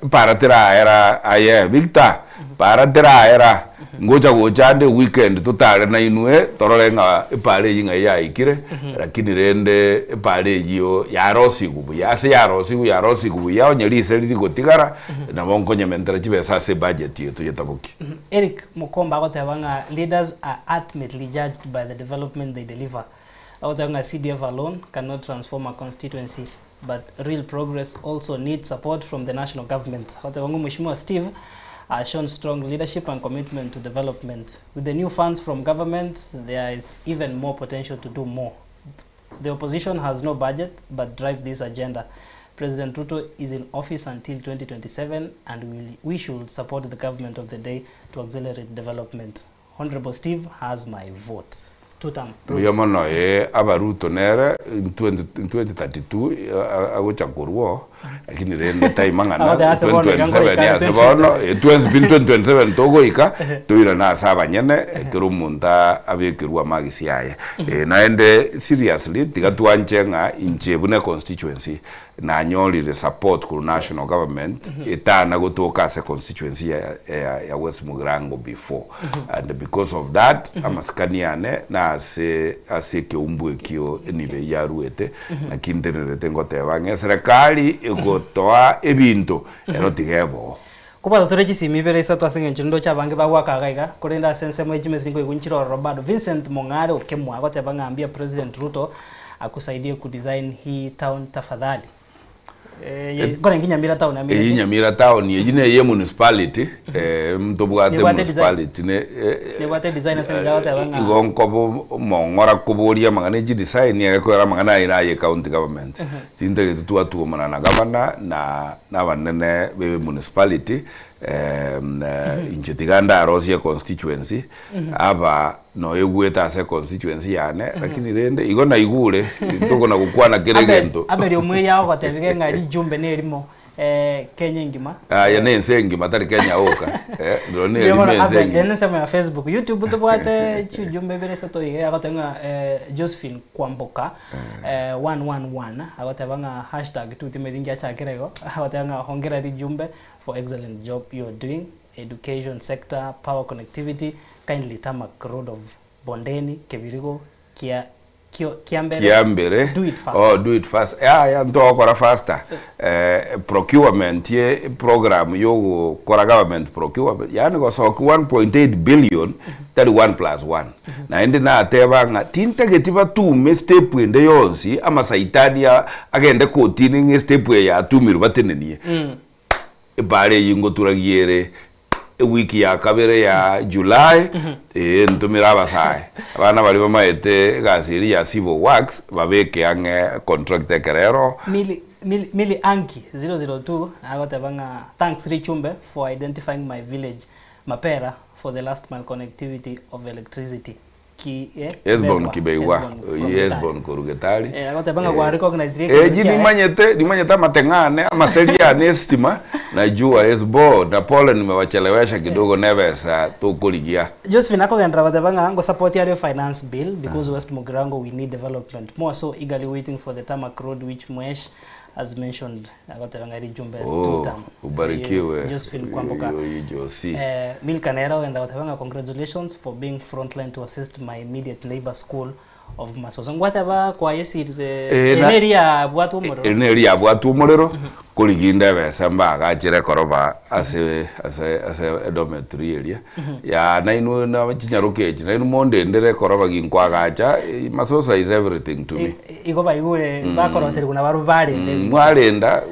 Para teraera aye Victor, para teraera ngocha gocha ande weekend totare nainwe torore ng'a epara eyio ng'ai yaikire, lakini rende epara eyio yarosigwe buya, ase yarosigwe yarosigwe buya onye rise rigotigara nabo nkonyementera chibesa ase ebudget yetu yetaboki. Eric Mukomba agoteba ng'a leaders are ultimately judged by the development they deliver. Agoteba ng'a CDF alone cannot transform a constituency but real progress also needs support from the national government. Agoteba ng'a Mheshimiwa Steve has shown strong leadership and commitment to development. With the new funds from government, there is even more potential to do more. The opposition has no budget but drive this agenda. President Ruto is in office until 2027 and we should support the government of the day to accelerate development. Honorable Steve has my vote. Tutam. Mbuya mono ee aba Ruto nere in 20 in 2032 agocha korwa lakini rende time ang'ana Agote ase bono iga 2027 ngoika ase bono 2027. twensi pi 2027 togoika toirane ase abanyene ekero omonto abekerwe amagisi aye. Naende seriously tiga twanche ng'a inche buna econstituency nanyorire support korwa national government etana gotoka ase constituency ya ya ya West Mugirango before and because of that amasikani ane na ase ase ekeumbu ekio enibo eyio yaruete naki ntenerete ngoteba ng'a eserekari egotoa ebinto ero tiga eboo. Kobwata tore chisimi ibere isato ase eng'encho ndoche abange bagoaka iga iga, korende ase ensemo ye chimesini nkoigwa nchire ororo bado. Vincent Mong'are Okemwa agoteba ng'a ambia President Ruto akusaidie kudesign hii town tafadhali. Nkorenge Nyamira town Eyio amigete. Nyamira town eyio neye emunicipality ntobwate Nebwate design. municipality ne Nebwate design ase eng'encho agoteba ng'a igo nkoba omong'ora koboria amang'ana ya chidesign egekogera amang'ana aye naye county government. Chintagete twatuomana na gavana na nabanene be municipality inche tiga ndarosie econstituency aba noigwete ase econstituency yane lakini rende igo naigure ntokona gokwana kera egento. Abel Omweri agogotebiga ng'a rijumbe nerimo Kenya engima. Aye na ense engima tari Kenya oka rirorio Mbuya nerimo mono ense Abel, engima. ere ensemo ya Facebook. YouTube ntobwate chiujumbe ibere isato iga agoteba ng'a Josephine Kwamboka 111 agoteba ng'a hashtag tu timanyeti nki achakire igo, agoteba ng'a hongera rijumbe for excellent job you're doing, education sector, power connectivity, kindly tarmac road of Bondeni, Kebirigo, Kia kio Kiambere, Kiambere, do it faster. oh do it fast yaya ntogokora faster procurement ye program yogokora government procurement yaani gosokia 1.8 billion tari one plus one. Naende nateba ng'a tintageti batume step ende yonsi amasaitani agende kotini ng'a estep eye yatumirwe batenenie. Ebara eyio ngoturagia ere ewiki ya kabere ya July, ee ntomere abasae, abana baria bamaete egasi eria ya civil works babeke ang'e contract ekero ero. Milly Milly Milly Anki 002 agoteba ng'a thanks Richumbe for identifying my village Mapera for the last mile connectivity of electricity ki eh, Hesbon Kibegwa Kibegwa, Hesbon from oyio Getari. Hesbon korwa Getari. Eh, agoteba ng'a gwa recognize Eh, ekenyoro ji kiaye. nimanyete nimanyete amateng'a ane amaseri ane estima najua Hesbon na pole nimewachelewesha kidogo nebesa tokorigia. Josephine akogenderera goteba ng'a ngosupport are finance bill because West Mugirango we need development more so eagerly waiting for the tarmac road which Mwesh has mentioned agoteba ng'a rijumbe Oh, tutam ubarikiwe Josephine Kwamboka oyo Josi. Milka nere ogenda goteba ng'a congratulations for being frontline to assist my immediate neighbor school of Masoso ngwateba kwayesirire Eh, na- eri yabwatwa omorero Eri neri yabwatwa omorero koriginda ebesa mbagachere ekoroba ase ase ase edormitory eria ya nainwe na chinyaroka echi nainwe mondendere ekoroba ginkoagacha Masosa is everything to me. Igo baigure bakoroserigwa na barobwo barende Mm, mwarenda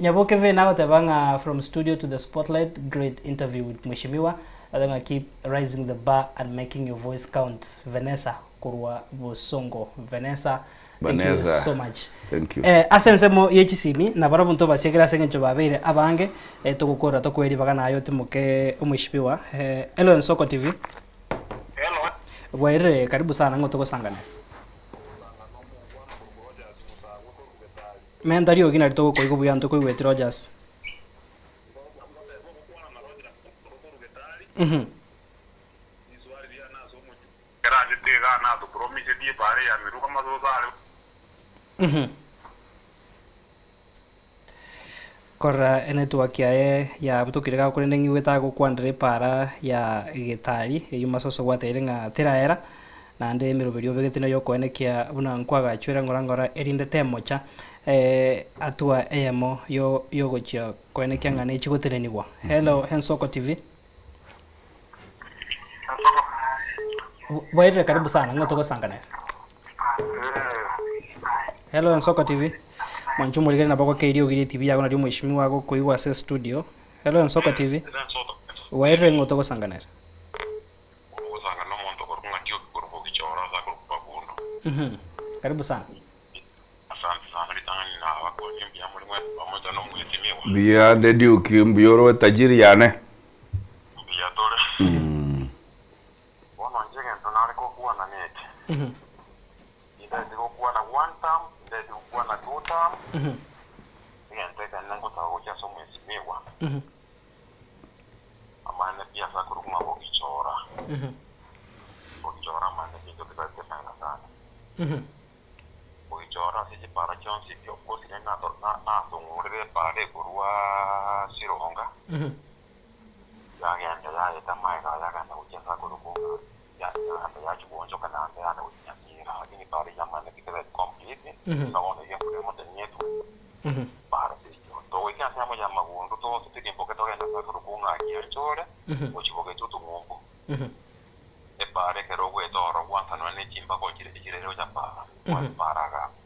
Nyaboke Vane agoteba ng'a from studio to the spotlight great interview with Mheshimiwa agoteba ng'a keep rising the bar and making your voice count Vanessa korwa Bosongo Vanessa thank you Vanessa, so much thank you. Ase ensemo ye chisimi nabarobwo ntobasiekere ase eng'encho babeire abange togokora tokoe ribaga naye otimoke omweshimiwa Hello Ensoko TV. Hello. Bwairire karibu sana ng'o togosangana. Menta riogi nari togokoigwa buya ntokoigweti Rogers. iga natopromisetie epara ya Miruka Masosa are. Korora enetwork yaye yabutokire iga korende ng'igwete agokwanera epara ya Getari eywo Masosa gwateire ng'a teraera, naende emeroberio obegete nayo okoenekia buna nkwagachwera ng'ora ng'ora erinde temocha hatua eyemo yo yogochia koenekia ng'a nechi gotenenigwa. Hello Ensoko TV. Bwairire karibu sana ng'o togosanga nere. Hello Ensoko TV. Mwanche omorigeri nabo ogokeirie ogirie etibi yago nario omweshimiwa agokoigwa ase estudio. Hello Ensoko TV. Bwairire ng'o togosanga nere. Ogosanga nomonto okorokwa ng'a Dioki korwa Bogichora ase akorokwa Babundo. Karibu sana. Asante sana ritang'ani nabakwanie mbuya more mwensi pamoja nomwesimiwa. Mbuya nde Dioki mbuya ore etajiri yane. Mbuya tore. Bono inche egento nare gokwana neke, tindaeti gokwana one term, tindaeti gokwana two term, egento ekenene ngosaba gochia ase omwesimigwa, amaene pi ase akorokwa ng'a bogichora, bogichora amaene pi intwe totaete sana sana. Goichora ase chipara chionsi pi, of course rende nato natong'orire epara ekorwa Sironga, yagenda yaeta amaega aya yagenda gochia ase akorokwa ng'a ya yagenda yachia goonchoka naende yagenda gochia Nyamira, lakini epara eyio amang'ana pi tebeti complete, mpaka bono iga embura emotenyi etwe, para teiyo. Togoika ensemo ya Magundu tonsi tirimboke togende ase akorokwa ng'a Gianchore, gochia bogetutu ng'umbu. Epaara ekero ogwete ororo gwansanwa ne chimbago chire chirere gocha paara, kware paara agamba.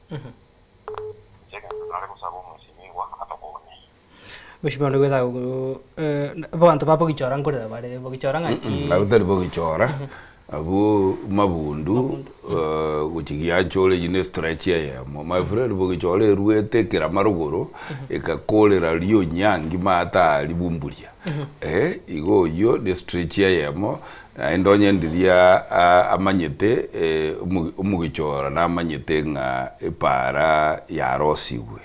Inche egento nare gosaba omwesimigwa atokonye. Mheshimiwa nigo etaka abanto ba bogichora nkorera bare, bogichora ng'aki? Abwo tari bogichora, abwo mabundu gochia gianchore eywo ne stretch eyemo. My friend bogichora erwete ekerama rogoro, ekakorera rionyangi maate aria bumburia. Igo oyio ne stretch eyemo. Naende onye ndiria amanyete omogichora namanyete ng'a epaara yarosigwe,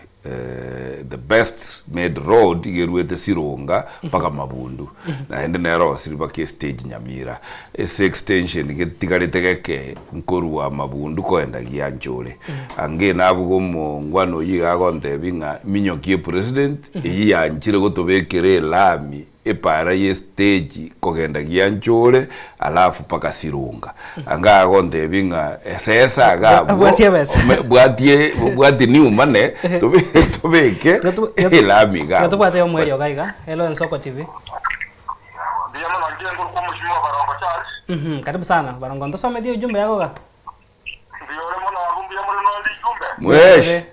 the best made road iga eruete Sironga mpaka Mabundu, naende nerosire mpaka estage Nyamira. Ase extension getigarete geke nkorwa Mabundu koenda Gianchore. Ange nabuga omongwana oyio iga agontebia ng'a minyokie epresident, eyio yanchire gotobekera elami Epaara y'esiteji kogenda Gianchore alafu mpaka Sirunga. Anga agontebia ng'a esesa iga abwo Bwatie ebesa. ome- bwatie bwatie niumane tobe tobeke elami iga Tiga abwo. tobwate omwerio iga iga. Hello Ensoko TV. Mbuya mono inche nkorokwa Omweshimiwa Barongo Charles. Karibu sana Barongo ntosometie ujumbe yako iga. Mbuya ore mono abwo, mbuya more nonde ijumbe. Mwesh.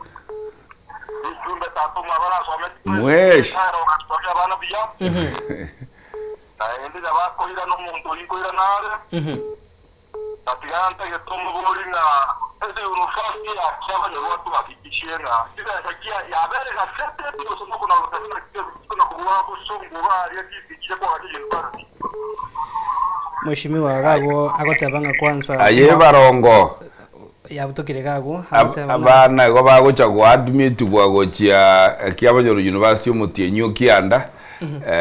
Ijumbe tata omwabo arasometi Mwesh. Arogasoria abana buya. Naende yabakoirana omonto oyio nkoirana are. Tatiga ntagete omobori ng'a ase university ya kiabanyarwatu bahakikishie ng'a chibesa chia yabere gasete gose mokona gosasima kona kobua bosongo baria chibichire kwagacha university. Mheshimiwa iga abwo agoteba ng'a kwanza Aye barongo, yabutokire iga abwo ab- agoteba ng'a abana igo bagocha goadmitigwa gochia Kiabanyoro University omotienyi o kianda,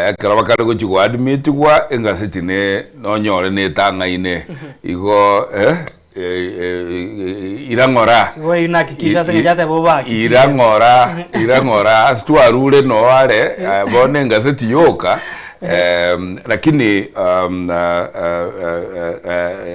ekero bakare gochia goadmitigwa engaseti ne nonyore netang'aine igo ira ng'ora Igo eyio nahakikisha ase eng'encho ateba obahakikishe. ira ng'ora ira ng'ora ase twarure noo are bono engaseti yoka lakini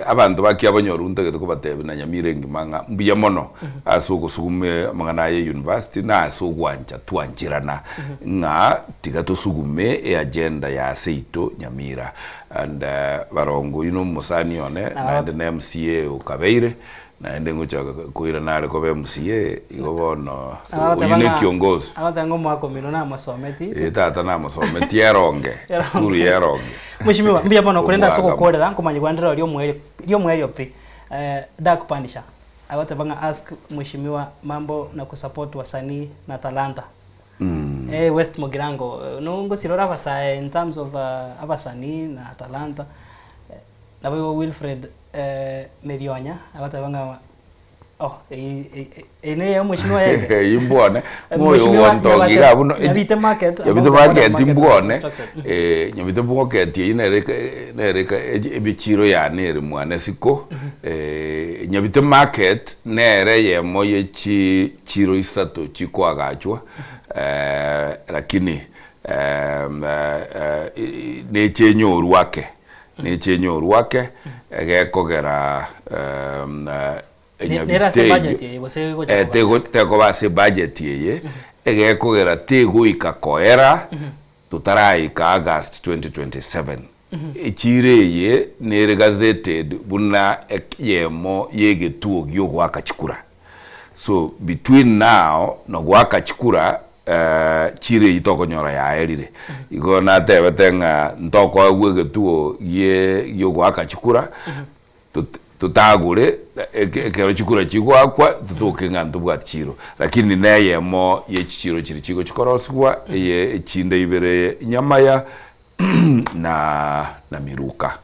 abanto ba Kiabonyoru ntagete kobatebia na Nyamira engima ng'a mbuya mono ase ogosuguma amang'ana aya university na ase ogwancha twancherana ng'a tiga tosugume eagenda ya seito Nyamira. And barongo oyio nomosani one, naende na MCA okabeire, naende ngochaka koirana are koba MCA, igo bono oyio ne kiongozi. Agoteba ng'a omwaka omino namosometi. Eh, tata namosometie eronge, esukuru ya eronge. Mheshimiwa, mbuya mono korende ase Omwaka ogokorera, nkomanya kwandire oria omoerio, ria omoerio pi, Dark Punisher, agoteba ng'a ask mheshimiwa mambo na kusupport wasanii na talanta. Eh, West Mugirango, nongosira ore abasae in terms of abasanii na talanta, naboigo Wilfred Merionya agoteba ng'a Oh, eye neye omweshimiwa yaiga. Eyio mbwone, Eh, ng'oyo Mheshimiwa ogontongia iga Nyabache- abwo no- Nyabite market, Nyabite among the market modern market mbwone, constructed. eh, Nyabite market eyio nere eke- nere eke- echi- emichiro yane ere mwane isiko, eh, Nyabite market nere eyemo ye chi chiro isato chikoagachwa, eh, lakini neche enyorwa ake, neche enyorwa ake, egekogera Nere ase ebudget eye gose egocha Eh, koba tego- tekoba ase ebudget eye, egekogera tegoika koera totaraika August 2027. Echiro eye nere gazetted buna eyemo ya egetuo gia ogoaka chikura. So between now na goaka chikura chire eyio tokonyora yaerire. Igo natebete ng'a ntokoegwa egetuo gie giogoaka chikura tot totagore eke ekero chikura chigoakwa totoke ng'a ntobwati chiro. Lakini na eyemo ye chichiro chiria chigochi korosigwa eye echinde ibere Nyamaya na na Miruka.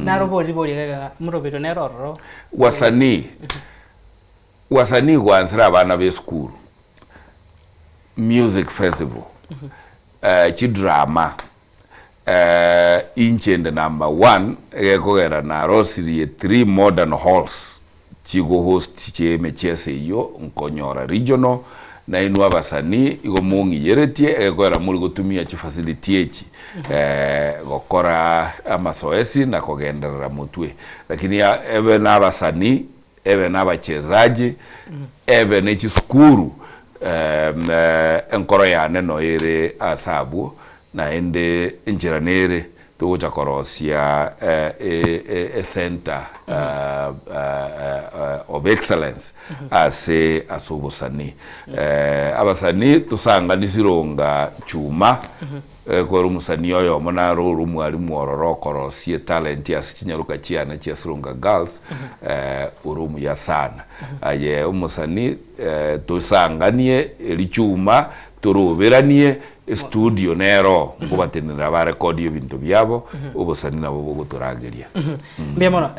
Naro bori bori iga moroberio nere ororo. Wasanii, wasanii gwansera abana ba esukuru, music festival, chidrama, inche inde number one egekogera narosirie three modern halls chigo host chi'emecheso eyio nkonyora regional, nainwe abasanii igo mong'iyeretie egekogera more gotumia chifacility echi gokora amasoesi na kogenderera motwe. Lakini ebe na abasanii, ebe na abachezaji, ebe ne chisukuru enkoro yane noyo ere ase abwo, naende enchera nere Togocha korosia e center of excellence ase ase obosani. Abasani tosangani sironga chuma, ekero omosani oyomo naro ore omwalimu ororo okorosia etalent ase chinyaroka chiane chia Sironga Girls, ore omuya sana. Aye omosani tosanganie eri chuma Toroberanie estudio nero nkobatenenera barekodie ebinto biabo, obosani nabo bogotorageria. Mbuya mono.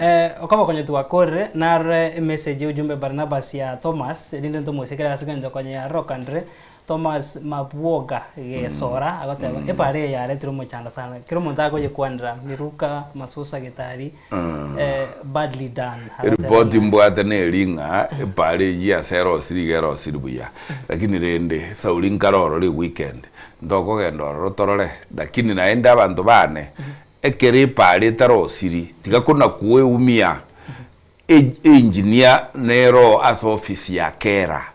Okoba konya twakorire, narore emessage ujumbe Barnabas ya Thomas, erinde ntomosie ase eng'encho konya yarokanire, Thomas Mabwoga Gesora agoteba, epara eye yaretire omochando sana, kera omonto akoyekwanera, Miruka, Masusa, Getari, badly done. Agoteba Eripoti ng'a mbwate neri ng'a epara eyio ase erosiri iga erosiri buya, lakini rende Sauli nkare ororo eweekend, ntokogenda ororo torore, lakini naende abanto bane, ekero epara etarosiri, tiga kona koeumia, engineer nero ase ofisi ya Kera,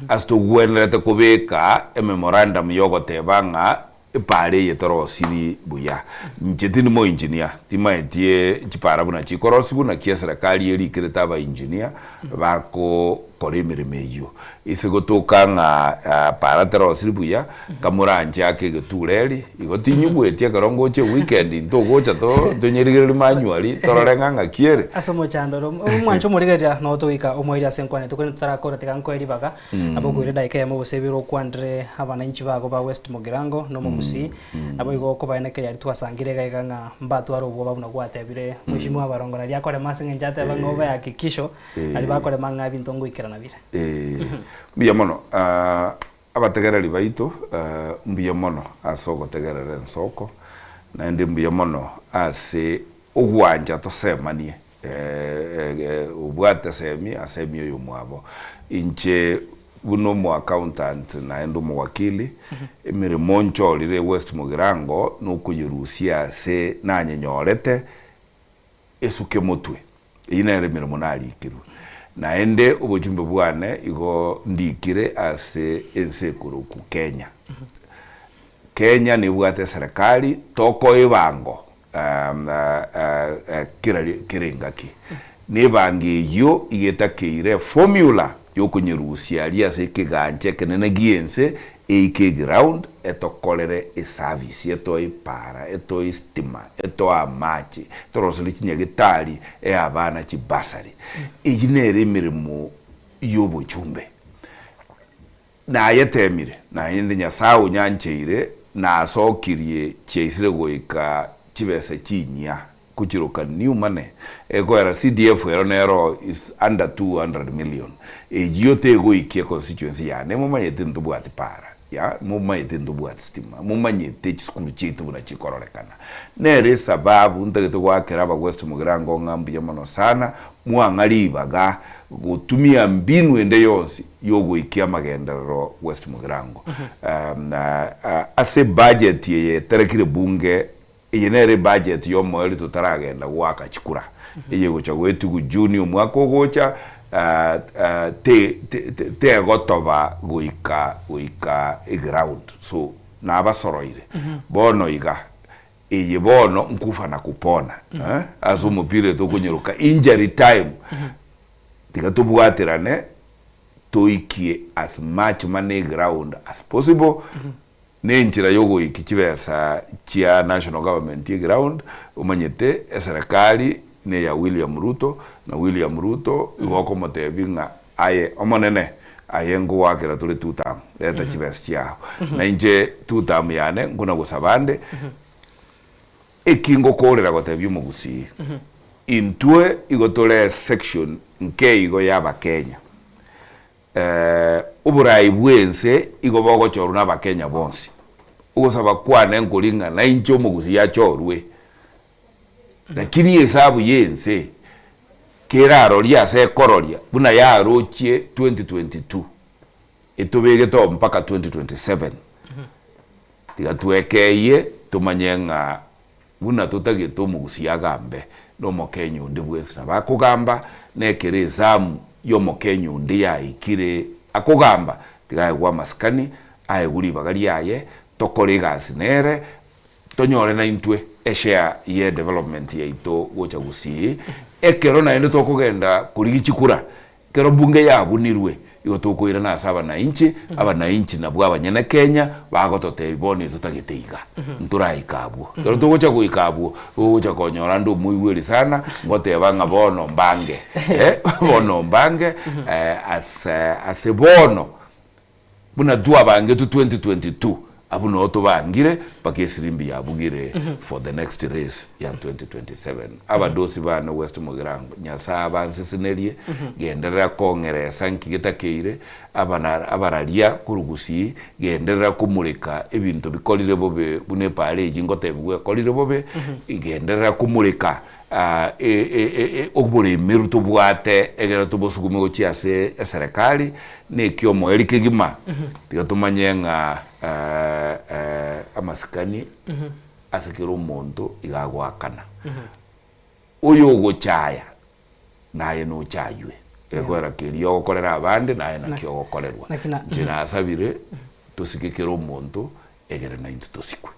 Ase togwenerete kobeka ememorandum yogoteba ng'a epaara eye torosiri buya. Inche tindi moengineer, timaeti chipaara buna chikorosigwa naki eserekari erikerete abaengineer bakokora emeremo eyio. Ase gotoka ng'a paara terosiri buya, kamoranche ake egetureri, igo tinyigweti ekero ngocha eweekend ntogocha to tonyerigererie manually torore ng'a ng'aki ere. Ase omochando ore omwancho omorigereria noo togoika omoerio ase enkwana eye korende totarakora tiga nkoe ribaga nabo okoira edageka eyemo gose ibere okwanere abananchi bago ba West Mugirango na omogusii nabo igo okobaenekeria aria twasangire iga iga ng'a mbatware obwoba buna gwatebire mweshimiwa abarongo naria akorema ase eng'encho ateba ng'a obe hakikisho naria bakorema ng'a ebinto ngoikerana bire. Mbuya mono Abategereri baito, mbuya mono ase ogotegerera ensoko, naende mbuya mono ase ogwancha tosemanie, obwate semi asemie oyomwabo. Inche buna omo accountant naende omowakili, emeremo nchorire West Mugirango nokoyerusia ase nanyenyorete esuke motwe. Eyio nere emeremo narikirwe. Naende obochumbe bwane igo ndikire ase ense ekorokwa Kenya. Kenya nebwate eserekari tokoa ebango kera kera engaki. Na ebango eyio iga etakeire eformula yokonyerusia aria ase ekegancha ekenene gi'ense Eike eground etokorere eservice, etoe epaara, etoe estima, etoe amache, etoroserie chinyagetari, ee abana chibursary. Eyio nere emeremo y'obochumbe. Nayetemire, naende Nyasae onyancheire, nasokirie chiaisire goika chibesa chinyia. Kochiroka new money ekoera CDF ero nero is under 200 million eyio tegoikia constituency yane momanyete ntobwati para ya momanyete ntobwati stima momanyete chisukuru chiaito buna chikororekana nere esababu ntagete goakera aba West Mugirango ng'a mbuya mono sana mwang'a ribaga gotumia mbinu ende yonsi yogoikia amagenderero West Mugirango ase ebudget eye eterekire bunge Eye nere ebudget y'omoerio totaragenda goaka chikura, eye egocha goetigwa June omwaka ogocha, te te tegotoba goika goika eground. So nabasoroire bono iga, eye bono nkufa na kupona eh, ase omopira tokonyeroka injury time, tiga tobwaterane toikie as much money eground as possible. Nenchera yogoikia chibesa chia national government eground, omanyete eserekari neya William Ruto, na William Ruto igo okomotebia ng'a aye omonene aye ngogoakera tore two term, reta chibesa chiago. Na inche two term yane nkona gosaba ande, eki ngokorera gotebia omogusii, intwe igo tore esection nke igo ya abakenya. Oborai bw'ense igo bogochorwa n'Abakenya bonsi. Ogosaba kwane nkori ng'a nainche omogusii achorwe, lakini esabu y'ense kerarorie ase ekororia buna yarochie 2022 etobegete oo mpaka 2027. Tiga twekeyie tomanye ng'a Buna totagete omogusii agambe, na omokenya onde bwensi nabo akogamba, na ekero ezamu y'omokenya onde yaikire akogamba, tiga aegwe amasikani, aegwe ribaga riaye, tokore egasi nere, tonyore naintwe eshare ye development yaito gocha gusii. Ekero naende tokogenda korigia chikura, Ekero bunge yabunirwe, igo tokoirana ase abanainchi, abanainchi nabwo abanyene Kenya bagototebia bono etotagete iga, ntoraika abwo. Ekero togocha goika abwo, ogocha konyora ande omoigweri sana, ngoteba ng'a bono mbange, eh, bono mbange ase ase bono. Buna twabangetwe 2022, abwo noo tobangire mpaka esirimbi yabugire for the next race ya 2027. Abadosi bane West Mugirango, Nyasae abansesenerie, genderera kong'eresa nki getakeire, abana abararia korwa Gusii, genderera komureka ebinto bikorire bobe buna epaara eyio ngotebigwa ekorire bobe, genderera komureka Oboremeru tobwate ekero tobosugume gochia ase eserekari na ekiomoerio kegima, tiga tomanye ng'a amasikani ase kera omonto iga agoakana. Oyo ogochaya naye nochaywe, egekorera keria ogokorera abande naye nakio ogokorerwa. Inche nasabire tosike kera omonto egere naintwe tosikwe.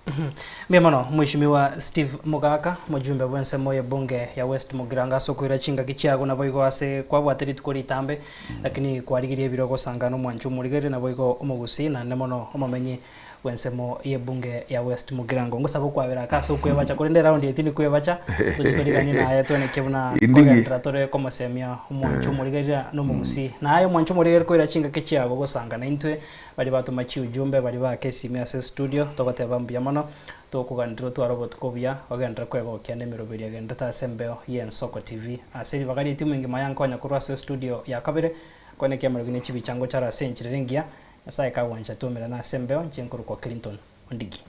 Mbuya mono Mheshimiwa Steve Mogaka, omojumbe bw'ensemo y'ebunge ya West Mugirango ase okoira chingaki chiago naboigo ase kwabwate rituko ritambe lakini kwarigirie ebiro ogosanga nomwanchi omorigereria naboigo omogusii naende mono omomenyi bw'ensemo y'ebunge ya West Mugirango. Ngosaba okwabera ake ase okwebacha korende eround eye tindi kwebacha toche toriganie naye tweneke buna kogenderera tore komosemia omwanchi omorigereria na omogusii. Naye omwanchi omorigereria koira chingaki chiago gosanga naintwe Baria batoma chiujumbe, baria baaka esimi ase estudio, togoteba mbuya mono, tokoganera otware obotuko obuya, ogenderere kwegokia nemeroberio egenderete ase embeo y'Ensoko TV. Ase ribaga ri'etimu engima yankonya korwa ase estudio ya kabere, kwane kiamariogi ne chibicha ngochara ase enchera ere engiya, Nyasae kagwancha twaumerane ase embeo, inche nkorokwa Clinton Ondigi.